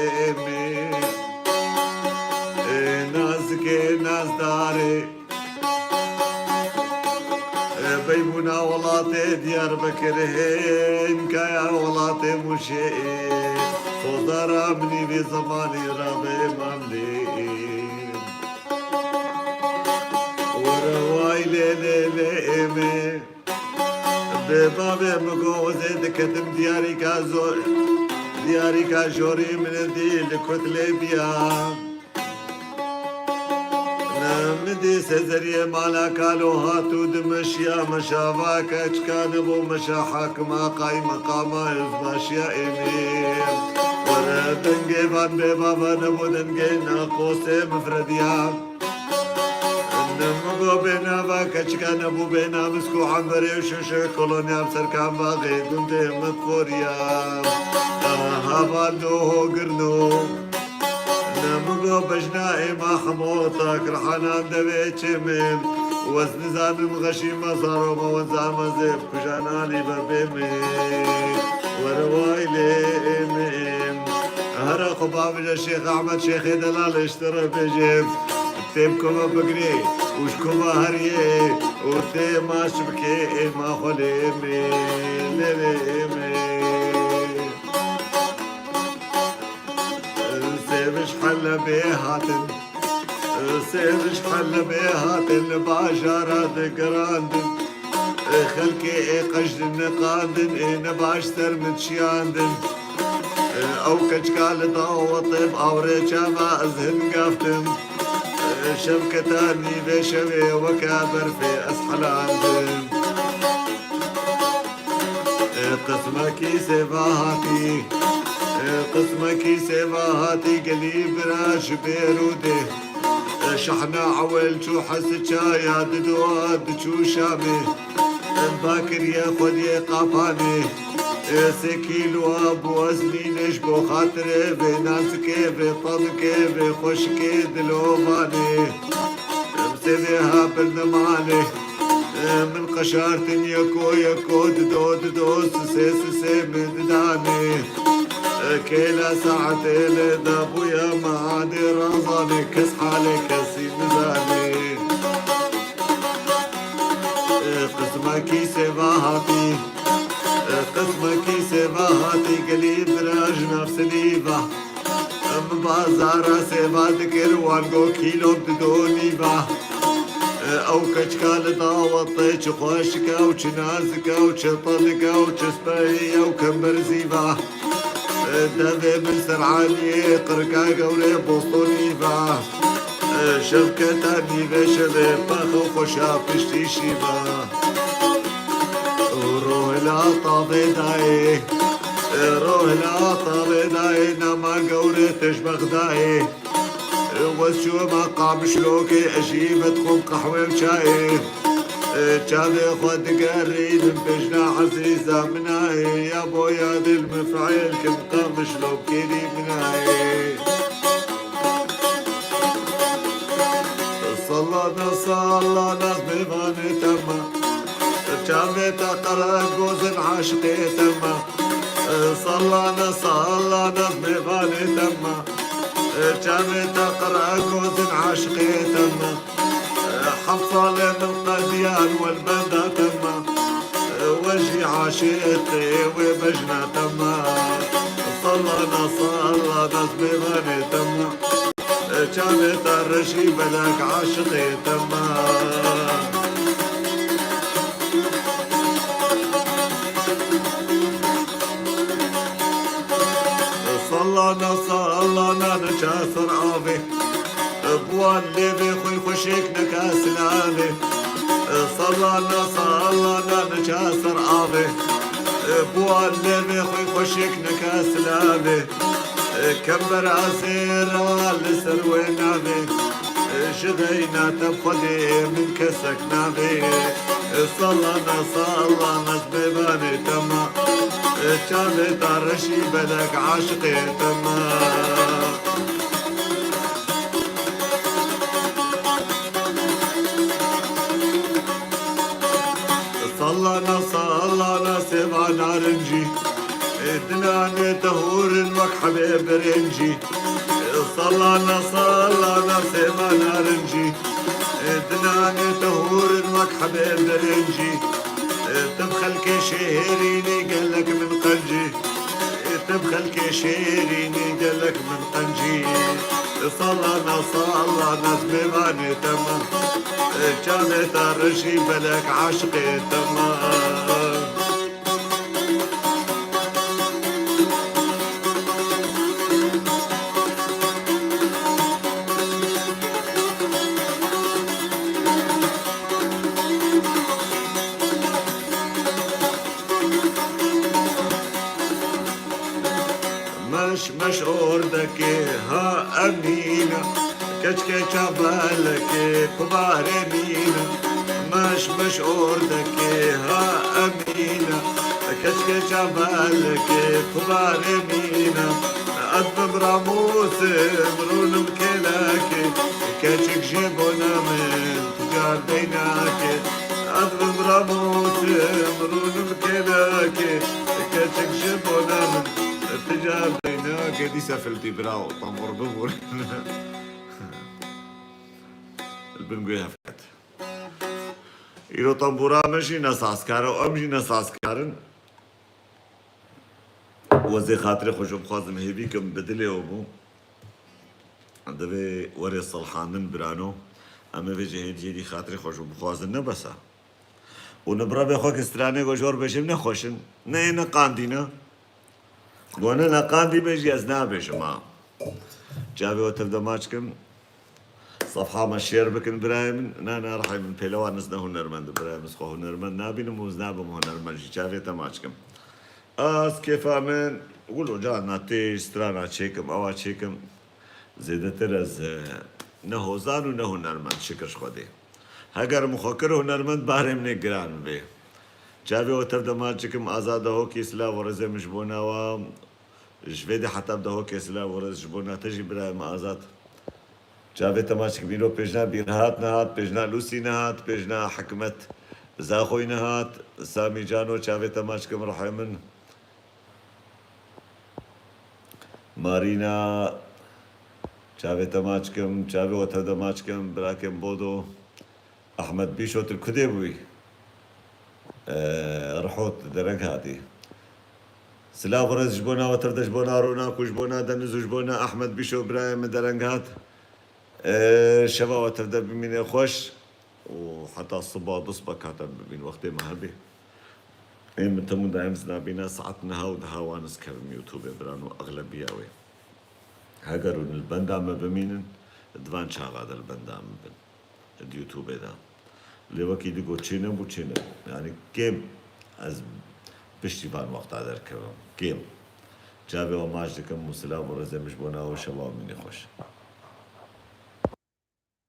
Ê min, ê nazikê nazdarê, ê Heybûna welatê Diyarbekirê, hênkaya welatê Mûşê, sozara min î vê zemanî rabê mamlê. Were way lê lê lê ê me. Bi bavê min got, ez ê diketim diyarîka zo-, diyarîka jorî min dî li Kutlê biya. Ne min dî sezeriyê mala kalo hat û dimeşiya meşa va keçika nebû meşa hakima qaymeqama özbaşiya êmê. Were dengê van bê bava nebû dengê naqosê mifrediya. Ne min got bê nava keçika nebû bê navisk û emberê û şuşe kolonya bi serkan baxê gundê min xoriya. Heval doho girno. Ne min got bejna êma hemo takirhanan devê çêmê. Wez nizanim xeşî me zaro me wezama zê bi kujan alî ve bê me. Were way lê êmê. Here xwe bavêje Şêx Ehmed Şêxê Delal ji te re bêje. Tê bi kova bigirê û ji kova heriyê û tê maç bikê êma xwe lê êmê, lê lê êmê. Sêv ji Helebê hatin, sêv ji Helebê hatin li bajara digirandin. Xelkê ê qejdin niqandin, ê nebaş ser min çiyandin. Ew keçika li dawetê bi awrê çava ez hingaftim. Şevketa nîvê şevê weke berfê ez helandim. Qismekî sêva hatî, qismekî sêva hatî gelî bira ji Bêrûdê. Şehna ewil çû Hesiçaya didoa diçû Şamê. Em bakiriye xwediyê qapanê. Ê sê kîloa bi weznînê ji bo xatirê vê nazikê, vê tanikê, vê xweşikê dilovanê. Em sê vê ha birnemalê. Ê min qeşartin yeko yeko dido dido sisê sisê min didanê. Ê kêla saetê lê dabûya me adê razanê kes halê kesî nizanê. Ê qismekî sêva hatî, ê qismekî sêva hatî gelî bira ji nav silî va. Em bazara sêva dikir wan go kîlo dido nîva. Ê ew keçika li dawetê çi xweşik e û çi nazik e û çi tenik e û çi spehî ye û kemberzî va. Devê min ser aliyê qirka gewrê Bostonî va. Şevketa nîvê şevê pax û xweşa piştî şîva. Rohla tavê dayê, rohla tavê dayê, nama gewrê te ji Bexdayê. Wez çûma Qamişlokê, ez jî vedixwim qehwe û çayê. Çavê xwe digerînim bejna ezîza min ayê, ya bo ya dil min fiil kim Qamişlokê dî min ayê. Salana salana mêvanê te me, çavê te qere gozin aşiqê te me. Salana salana mêvanê te me, çavê te qere gozin aşiqê te me. Heft salê min qediyan welbenda te me, we jî aşiqê wê bejna te me. Salana salana mêvanê te me, çavê te reşî belek aşiqê te me. Salana salana niça ser avê, bi wan lêvê xwe xweşik neke silavê. Salana salana niça ser avê, bi wan lêvê xwe xweşik neke silavê. Kembera zêra li ser wê navê, ji xeyna te bi Xwedê min kesek navê. Salana salana ez mêvanê te me, çavê te reşî belek aşiqê te me. Salana salana sêva narincî, dinanê te hûr in wek hebê birincî. Salana salana sêva narincî, dinanê te hûr in wek hebê birincî. Tim xelkê şêrînî gelek min qencî. Tim xelkê şêrînî gelek min qencî. Salana salana ez mêvanê te me. Çavê te reşî belek aşiqê te me. Meş meş ordekê ha Emîna, keçkê çavelekê kubarê mîna. Meş meş ordekê ha Emîna, keçkê çavelekê kubarê mîna. Ez bim ramûsim rûnim kêlekê, keçik jê bona min ticar deynakê. Ez bim ramûsim rûnim kêlekê, keçik jê bona min ticar deynakê. Dîsa filtî bira û tambur bibûr. Li bin guhê hevket. Îro tambûra me jî ne sazkar e, em jî ne sazkar in. Wezê xatirê xwe ji bixwazim hêvî kim bi dilê we bû. Divê were silhandin birano. Em ê vê cihê cihê dî xatirê xwe ji bixwazin ne bes e. Û ni birevê xwe ki stranê ku jor bêjim ne xweş in. Ne yê ne qandî ne. Gone neqandî be jî ez nabêjim ha. Çavê we tev de maç kim. Sefha me share bikin birayê min. Na, na, rihê min pêlewan, ez ne hunermend im birayê min, ez xwe hunermend nabînim û ez nabim hunermend jî. Çavê te maç kim. Ez kêfa min, wilo carna tê strana çêkim, ewa çêkim. Zêdetir ez, e, ne hozan û ne hunermend, şikir ji Xwedê. Heger min xwe kir hunermend, barê min ê giran bê. Çavê we tev de maç dikim, Azad Dahokî, silav û rêzê min ji bo nawa. Ji vê de heta bi Dahokê silav û rêz ji bo na te jî birayê min Azad. Çavê te maç dikim, îro pêjna Bîrhat nehat, pêjna Lûsî nehat, pêjna Hikmet Zaxoyî nehat, Samî Cano, çavê te maç dikim, rihê min. Marîna, çavê te maç kim, çavê we tev de maç kim, birakêm Bodo. Ehmed Bîşo, tu li ku dê bûyî? Ee, Rihot, dereng hatî. Silav û rêz ji bo na we tev de, ji bo na Ronak û ji bo na Deniz û ji bo na Ehmed Bîşo, birayê min dereng hat. Ee, şeva we tev de bimîne xweş. û heta siba, du siba kate bibîn, wextê me hebê. Ê min tim û daim ez nabîna saet neha û deha wan ez kevim YouTube-ê biran û exlebiya wê. Heger hûn li benda me bimînin, di van çaxa de li benda min bin. Di YouTube-ê de. Lê wekî digo çênebû, çênebû. Yanî kêm ez piştî van wexta derkevim. Kêm. Çavê we maç dikim û silav û rêzê min ji bo na we, şeva we mînê xweş.